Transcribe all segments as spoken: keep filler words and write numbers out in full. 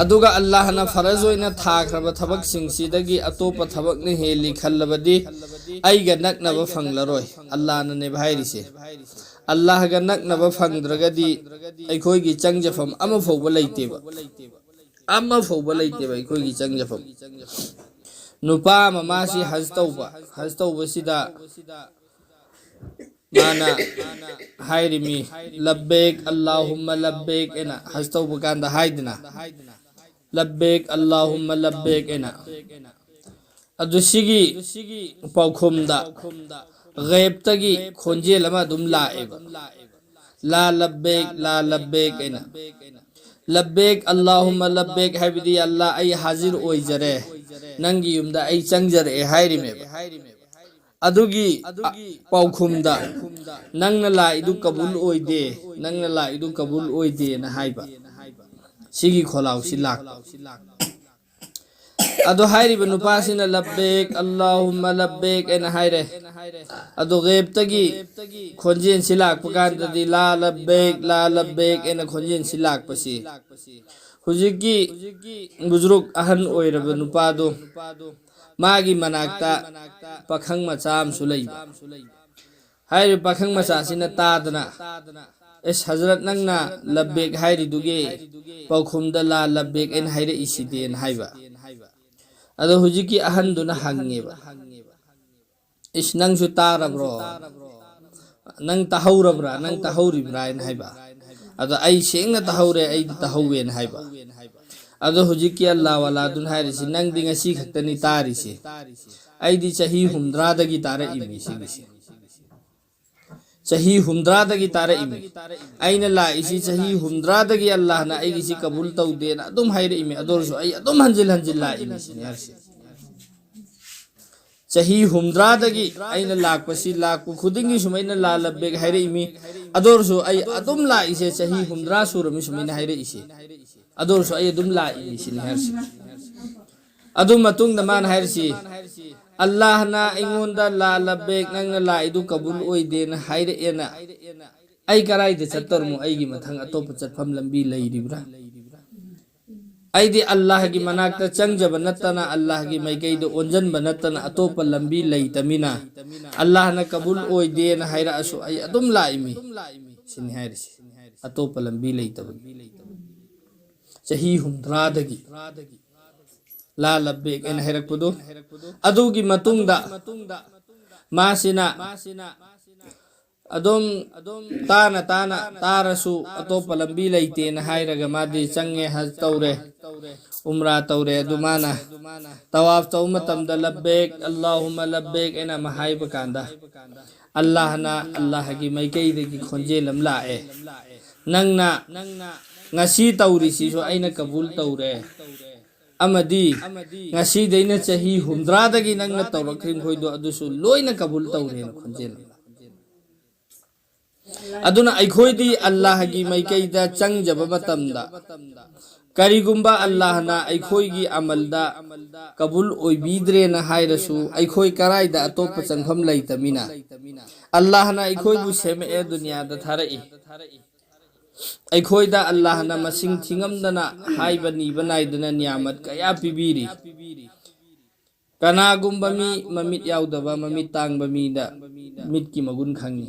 ꯑꯗꯨꯒ ꯑꯜꯂꯥꯍꯅ ꯐꯔꯖ ꯑꯣꯏꯅ ꯊꯥꯈ꯭ꯔꯕ ꯊꯕꯛꯁꯤꯡꯁꯤꯗꯒꯤ ꯑꯇꯣꯞꯄ ꯊꯕꯛꯅ ꯍꯦꯜꯂꯤ ꯈꯜꯂꯕꯗꯤ ꯑꯩꯒ ꯅꯛꯅꯕ ꯐꯪꯂꯔꯣꯏ꯫ ꯑꯜꯂꯥꯍꯅꯅꯦꯕ ꯍꯥꯏꯔꯤꯁꯦ꯫ ꯑꯜꯂꯥꯍꯒ ꯅꯛꯅꯕ ꯐꯪꯗ꯭ꯔꯒꯗꯤ ꯑꯩꯈꯣꯏꯒꯤ ꯆꯪꯖꯐꯝ ꯑꯃ ꯐꯥꯎꯕ ꯂꯩꯇꯦꯕ꯫ ꯑꯃ ꯐꯥꯎꯕ ꯂꯩꯇꯦꯕ ꯑꯩꯈꯣꯏꯒꯤ ꯆꯪꯖꯐꯝ꯫ ꯅꯨꯄꯥ ꯑꯃ ꯃꯥꯁꯤ ꯍꯖ ꯇꯧꯕ, ꯍꯖ ꯇꯧꯕꯁꯤꯗ ꯃꯥꯅ ꯍꯥꯏꯔꯤꯃꯤ, "ꯂꯕꯦꯛ ꯑꯜꯂꯥꯍꯨꯝꯃ ꯂꯕꯦꯛ" ꯑꯅ ꯍꯖ ꯇꯧꯕ ꯀꯥꯟꯗ ꯍꯥꯏꯗꯅ, "ꯂꯕꯦꯛ ꯑꯜꯂꯥꯍꯨꯝꯃ ꯂꯕꯦꯛ" ꯑꯅ꯫ ꯑꯗꯨ ꯁꯤꯒꯤ ꯄꯥꯎꯈꯨꯝꯗ ꯒꯦꯞꯇꯒꯤ ꯈꯣꯟꯖꯦꯜ ꯑꯃ ꯑꯗꯨꯝ ꯂꯥꯛꯑꯦꯕ, "ꯂꯥ ꯂꯕꯦꯛ, ꯂꯥ ꯂꯕꯦꯛ" ꯑꯅ꯫ "ꯂꯕꯦꯛ ꯑꯜꯂꯥꯍꯨꯝꯃ ꯂꯕꯦꯛ" ꯍꯥꯏꯕꯗꯤ, "ꯑꯜꯂꯥ, ꯑꯩ ꯍꯥꯖꯤꯔ ꯑꯣꯏꯖꯔꯦ, ꯅꯪꯒꯤ ꯌꯨꯝꯗ ꯑꯩ ꯆꯪꯖꯔꯛꯑꯦ" ꯍꯥꯏꯔꯤꯃꯦꯕ꯫ ꯑꯗꯨꯒꯤ ꯄꯥꯎꯈꯨꯝꯗ, "ꯅꯪꯅ ꯂꯥꯛꯏꯗꯨ ꯀꯕꯨꯜ ꯑꯣꯏꯗꯦ, ꯅꯪꯅ ꯂꯥꯛꯏꯗꯨ ꯀꯕꯨꯜ ꯑꯣꯏꯗꯦꯅ" ꯍꯥꯏꯕ꯫ ꯁꯤꯒꯤ ꯈꯣꯜꯂꯥꯎꯁꯤ ꯂꯥꯛꯄ꯫ ꯑꯗꯣ ꯍꯥꯏꯔꯤꯕ ꯅꯨꯄꯥꯁꯤꯅ "ꯂꯕꯦꯛ ꯑꯜꯂꯥꯍꯨꯝꯃ ꯂꯕꯦꯛ" ꯍꯥꯏꯅ ꯍꯥꯏꯔꯦ꯫ ꯑꯗꯣ ꯒꯦꯞꯇꯒꯤ ꯈꯣꯟꯖꯦꯜꯁꯤ ꯂꯥꯛꯄ ꯀꯥꯟꯗꯗꯤ "ꯂꯥ ꯂꯕꯦꯛ, ꯂꯥ ꯂꯕꯦꯛ" ꯍꯥꯏꯅ ꯈꯣꯟꯖꯦꯜꯁꯤ ꯂꯥꯛꯄꯁꯤ, ꯍꯧꯖꯤꯛꯀꯤ ꯕꯨꯖꯨꯔꯨꯛ ꯑꯍꯟ ꯑꯣꯏꯔꯕ ꯅꯨꯄꯥꯗꯣ, ꯃꯥꯒꯤ ꯃꯅꯥꯛꯇ ꯄꯥꯈꯪ ꯃꯆꯥ ꯑꯃꯁꯨ ꯂꯩꯕ꯫ ꯍꯥꯏꯔꯤꯕ ꯄꯥꯈꯪ ꯃꯆꯥꯁꯤꯅ ꯇꯥꯗꯅ, "ꯑꯦꯁ ꯍꯖꯔꯠ, ꯅꯪꯅ ꯂꯕꯦꯛ ꯍꯥꯏꯔꯤꯗꯨꯒꯤ ꯄꯥꯎꯈꯨꯝꯗ ꯂꯥ ꯂꯕꯦꯛ ꯑꯅ ꯍꯥꯏꯔꯛꯏꯁꯤꯗꯤꯅ" ꯍꯥꯏꯕ꯫ ꯑꯗꯣ ꯍꯧꯖꯤꯛꯀꯤ ꯑꯍꯟꯗꯨꯅ ꯍꯪꯉꯦꯕ, "ꯏꯁ, ꯅꯪꯁꯨ ꯇꯥꯔꯕ꯭ꯔꯣ? ꯅꯪ ꯇꯥꯍꯧꯔꯕ꯭ꯔꯥ? ꯅꯪ ꯇꯥꯍꯧꯔꯤꯕ꯭ꯔꯥ?" ꯍꯥꯏꯅ ꯍꯥꯏꯕ꯫ ꯑꯗꯣ "ꯑꯩ ꯁꯦꯡꯅ ꯇꯥꯍꯧꯔꯦ, ꯑꯩꯗꯤ ꯇꯥꯍꯧꯋꯦꯅ" ꯍꯥꯏꯕ꯫ ꯑꯗꯣ ꯍꯧꯖꯤꯛꯀꯤ ꯑꯜꯂꯥ ꯋꯥꯂꯥꯗꯨꯅ ꯍꯥꯏꯔꯤꯁꯤ, "ꯅꯪꯗꯤ ꯉꯁꯤ ꯈꯛꯇꯅꯤ ꯇꯥꯔꯤꯁꯦ, ꯑꯩꯗꯤ ꯆꯍꯤ ꯍꯨꯝꯗ꯭ꯔꯥꯗꯒꯤ ꯇꯥꯔꯛꯏꯃꯤ ꯁꯤꯒꯤꯁꯦ꯫ ꯆꯍꯤ ꯍꯨꯝꯗ꯭ꯔꯥꯗꯒꯤ ꯇꯥꯔꯛꯏꯃꯤ꯫ ꯑꯩꯅ ꯂꯥꯛꯏꯁꯤ ꯆꯍꯤ ꯍꯨꯝꯗ꯭ꯔꯥꯗꯒꯤ ꯑꯜꯂꯥꯍꯅ ꯑꯩꯒꯤꯁꯤ ꯀꯕꯨꯜ ꯇꯧꯗꯦꯅ ꯑꯗꯨꯝ ꯍꯥꯏꯔꯛꯏꯃꯤ, ꯑꯗꯨ ꯑꯣꯏꯔꯁꯨ ꯑꯩ ꯑꯗꯨꯝ ꯍꯟꯖꯤꯜ ꯍꯟꯖꯤꯜ ꯂꯥꯛꯏꯃꯤ" ꯁꯤꯅꯤ ꯍꯥꯏꯔꯤꯁꯦ꯫ ꯆꯍꯤ ꯍꯨꯝꯗ꯭ꯔꯥꯗꯒꯤ ꯑꯩꯅ ꯂꯥꯛꯄꯁꯤ, ꯂꯥꯛꯄ ꯈꯨꯗꯤꯡꯒꯤ ꯁꯨꯃꯥꯏꯅ "ꯂꯥ ꯂꯕꯦꯛ" ꯍꯥꯏꯔꯛꯏꯃꯤ, ꯑꯗꯨ ꯑꯣꯏꯔꯁꯨ ꯑꯩ ꯑꯗꯨꯝ ꯂꯥꯛꯏꯁꯦ, ꯆꯍꯤ ꯍꯨꯝꯗ꯭ꯔꯥ ꯁꯨꯔꯝꯃꯤ ꯁꯨꯃꯥꯏꯅ ꯍꯥꯏꯔꯛꯏꯁꯦ, ꯑꯗꯨ ꯑꯣꯏꯔꯁꯨ ꯑꯩ ꯑꯗꯨꯝ ꯂꯥꯛꯏꯃꯤ ꯁꯤꯅꯤ ꯍꯥꯏꯔꯤꯁꯦ꯫ ꯑꯗꯨ ꯃꯇꯨꯡꯗ ꯃꯥꯅ ꯍꯥꯏꯔꯤꯁꯤ, "ꯑꯜꯂꯥꯍꯅ ꯑꯩꯉꯣꯟꯗ 'ꯂꯥ ꯂꯕꯦꯛ, ꯅꯪꯅ ꯂꯥꯛꯏꯗꯨ ꯀꯕꯨꯜ ꯑꯣꯏꯗꯦꯅ' ꯍꯥꯏꯔꯛꯑꯦꯅ, ꯑꯩ ꯀꯔꯥꯏꯗ ꯆꯠꯇꯧꯔꯃꯣ? ꯑꯩꯒꯤ ꯃꯊꯪ ꯑꯇꯣꯞꯄ ꯆꯠꯐꯝ ꯂꯝꯕꯤ ꯂꯩꯔꯤꯕ꯭ꯔꯥ? ꯑꯩꯗꯤ ꯑꯜꯂꯥꯍꯒꯤ ꯃꯅꯥꯛꯇ ꯆꯪꯖꯕ ꯅꯠꯇꯅ, ꯑꯜꯂꯥꯍꯒꯤ ꯃꯥꯏꯀꯩꯗ ꯑꯣꯟꯖꯟꯕ ꯅꯠꯇꯅ ꯑꯇꯣꯞꯄ ꯂꯝꯕꯤ ꯂꯩꯇꯃꯤꯅ, ꯑꯜꯂꯥꯍꯅ ꯀꯕꯨꯜ ꯑꯣꯏꯗꯦꯅ ꯍꯥꯏꯔꯛꯑꯁꯨ ꯑꯩ ꯑꯗꯨꯝ ꯂꯥꯛꯏꯃꯤ꯫ ꯁꯤꯅꯤ ꯍꯥꯏꯔꯤꯁꯦ꯫ ꯑꯇꯣꯞꯄ ꯂꯝꯕꯤ ꯂꯩꯇꯕꯒꯤ꯫ ꯆꯍꯤ ꯍꯨꯝꯗ꯭ꯔꯥꯗꯒꯤ "ꯂꯥ ꯂꯕꯦꯛ" ꯍꯥꯏꯅ ꯍꯥꯏꯔꯛꯄꯗꯣ꯫ ꯑꯗꯨꯒꯤ ꯃꯇꯨꯡꯗ ꯃꯥꯁꯤꯅ ꯑꯗꯨꯝ ꯇꯥꯅ ꯇꯥꯅ ꯇꯥꯔꯁꯨ ꯑꯇꯣꯞꯄ ꯂꯝꯕꯤ ꯂꯩꯇꯦꯅ ꯍꯥꯏꯔꯒ ꯃꯥꯗꯤ ꯆꯪꯉꯦ, ꯍꯖ ꯇꯧꯔꯦ, ꯎꯝꯔꯥ ꯇꯧꯔꯦ꯫ ꯑꯗꯨ ꯃꯥꯅ ꯇꯋꯥꯐ ꯇꯧꯕ ꯃꯇꯝꯗ "ꯂꯕꯦꯛ ꯑꯜꯂꯥꯍꯨꯝꯃ ꯂꯕꯦꯛ" ꯍꯥꯏꯅ ꯑꯃ ꯍꯥꯏꯕ ꯀꯥꯟꯗ, ꯑꯜꯂꯥꯍꯅ, ꯑꯜꯂꯥꯍꯒꯤ ꯃꯥꯏꯀꯩꯗꯒꯤ ꯈꯣꯟꯖꯦꯜ ꯑꯃ ꯂꯥꯛꯑꯦ, "ꯅꯪꯅ ꯉꯁꯤ ꯇꯧꯔꯤꯁꯤꯁꯨ ꯑꯩꯅ ꯀꯕꯨꯜ ꯇꯧꯔꯦ, ꯑꯃꯗꯤ ꯉꯁꯤꯗꯩꯅ ꯆꯍꯤ ꯍꯨꯝꯗ꯭ꯔꯥꯗꯒꯤ ꯅꯪꯅ ꯇꯧꯔꯛꯈꯤꯕ ꯃꯈꯣꯏꯗꯣ ꯑꯗꯨꯁꯨ ꯂꯣꯏꯅ ꯀꯕꯨꯜ ꯇꯧꯔꯦꯅ" ꯈꯣꯟꯖꯦꯜ ꯑꯃ꯫ ꯑꯗꯨꯅ ꯑꯩꯈꯣꯏꯗꯤ ꯑꯜꯂꯥꯍꯒꯤ ꯃꯥꯏꯀꯩꯗ ꯆꯪꯖꯕ ꯃꯇꯝꯗ, ꯀꯔꯤꯒꯨꯝꯕ ꯑꯜꯂꯥꯍꯅ ꯑꯩꯈꯣꯏꯒꯤ ꯑꯃꯜꯗ ꯀꯕꯨꯜ ꯑꯣꯏꯕꯤꯗ꯭ꯔꯦꯅ ꯍꯥꯏꯔꯁꯨ, ꯑꯩꯈꯣꯏ ꯀꯔꯥꯏꯗ ꯑꯇꯣꯞꯄ ꯆꯪꯐꯝ ꯂꯩꯇꯃꯤꯅ, ꯑꯜꯂꯥꯍꯅ ꯑꯩꯈꯣꯏꯕꯨ ꯁꯦꯝꯃꯛꯑꯦ, ꯗꯨꯅꯤꯌꯥꯗ ꯊꯥꯔꯛꯏ꯫ ꯑꯩꯈꯣꯏꯗ ꯑꯜꯂꯥꯍꯅ ꯃꯁꯤꯡ ꯊꯤꯉꯝꯗꯅ ꯍꯥꯏꯕ ꯅꯤꯕ ꯅꯥꯏꯗꯅ ꯅꯤꯌꯥꯃꯠ ꯀꯌꯥ ꯄꯤꯕꯤꯔꯤ꯫ ꯀꯅꯥꯒꯨꯝꯕ ꯃꯤ ꯃꯃꯤꯠ ꯌꯥꯎꯗꯕ, ꯃꯃꯤꯠ ꯇꯥꯡꯕ ꯃꯤꯗ ꯃꯤꯠꯀꯤ ꯃꯒꯨꯟ ꯈꯪꯉꯤ꯫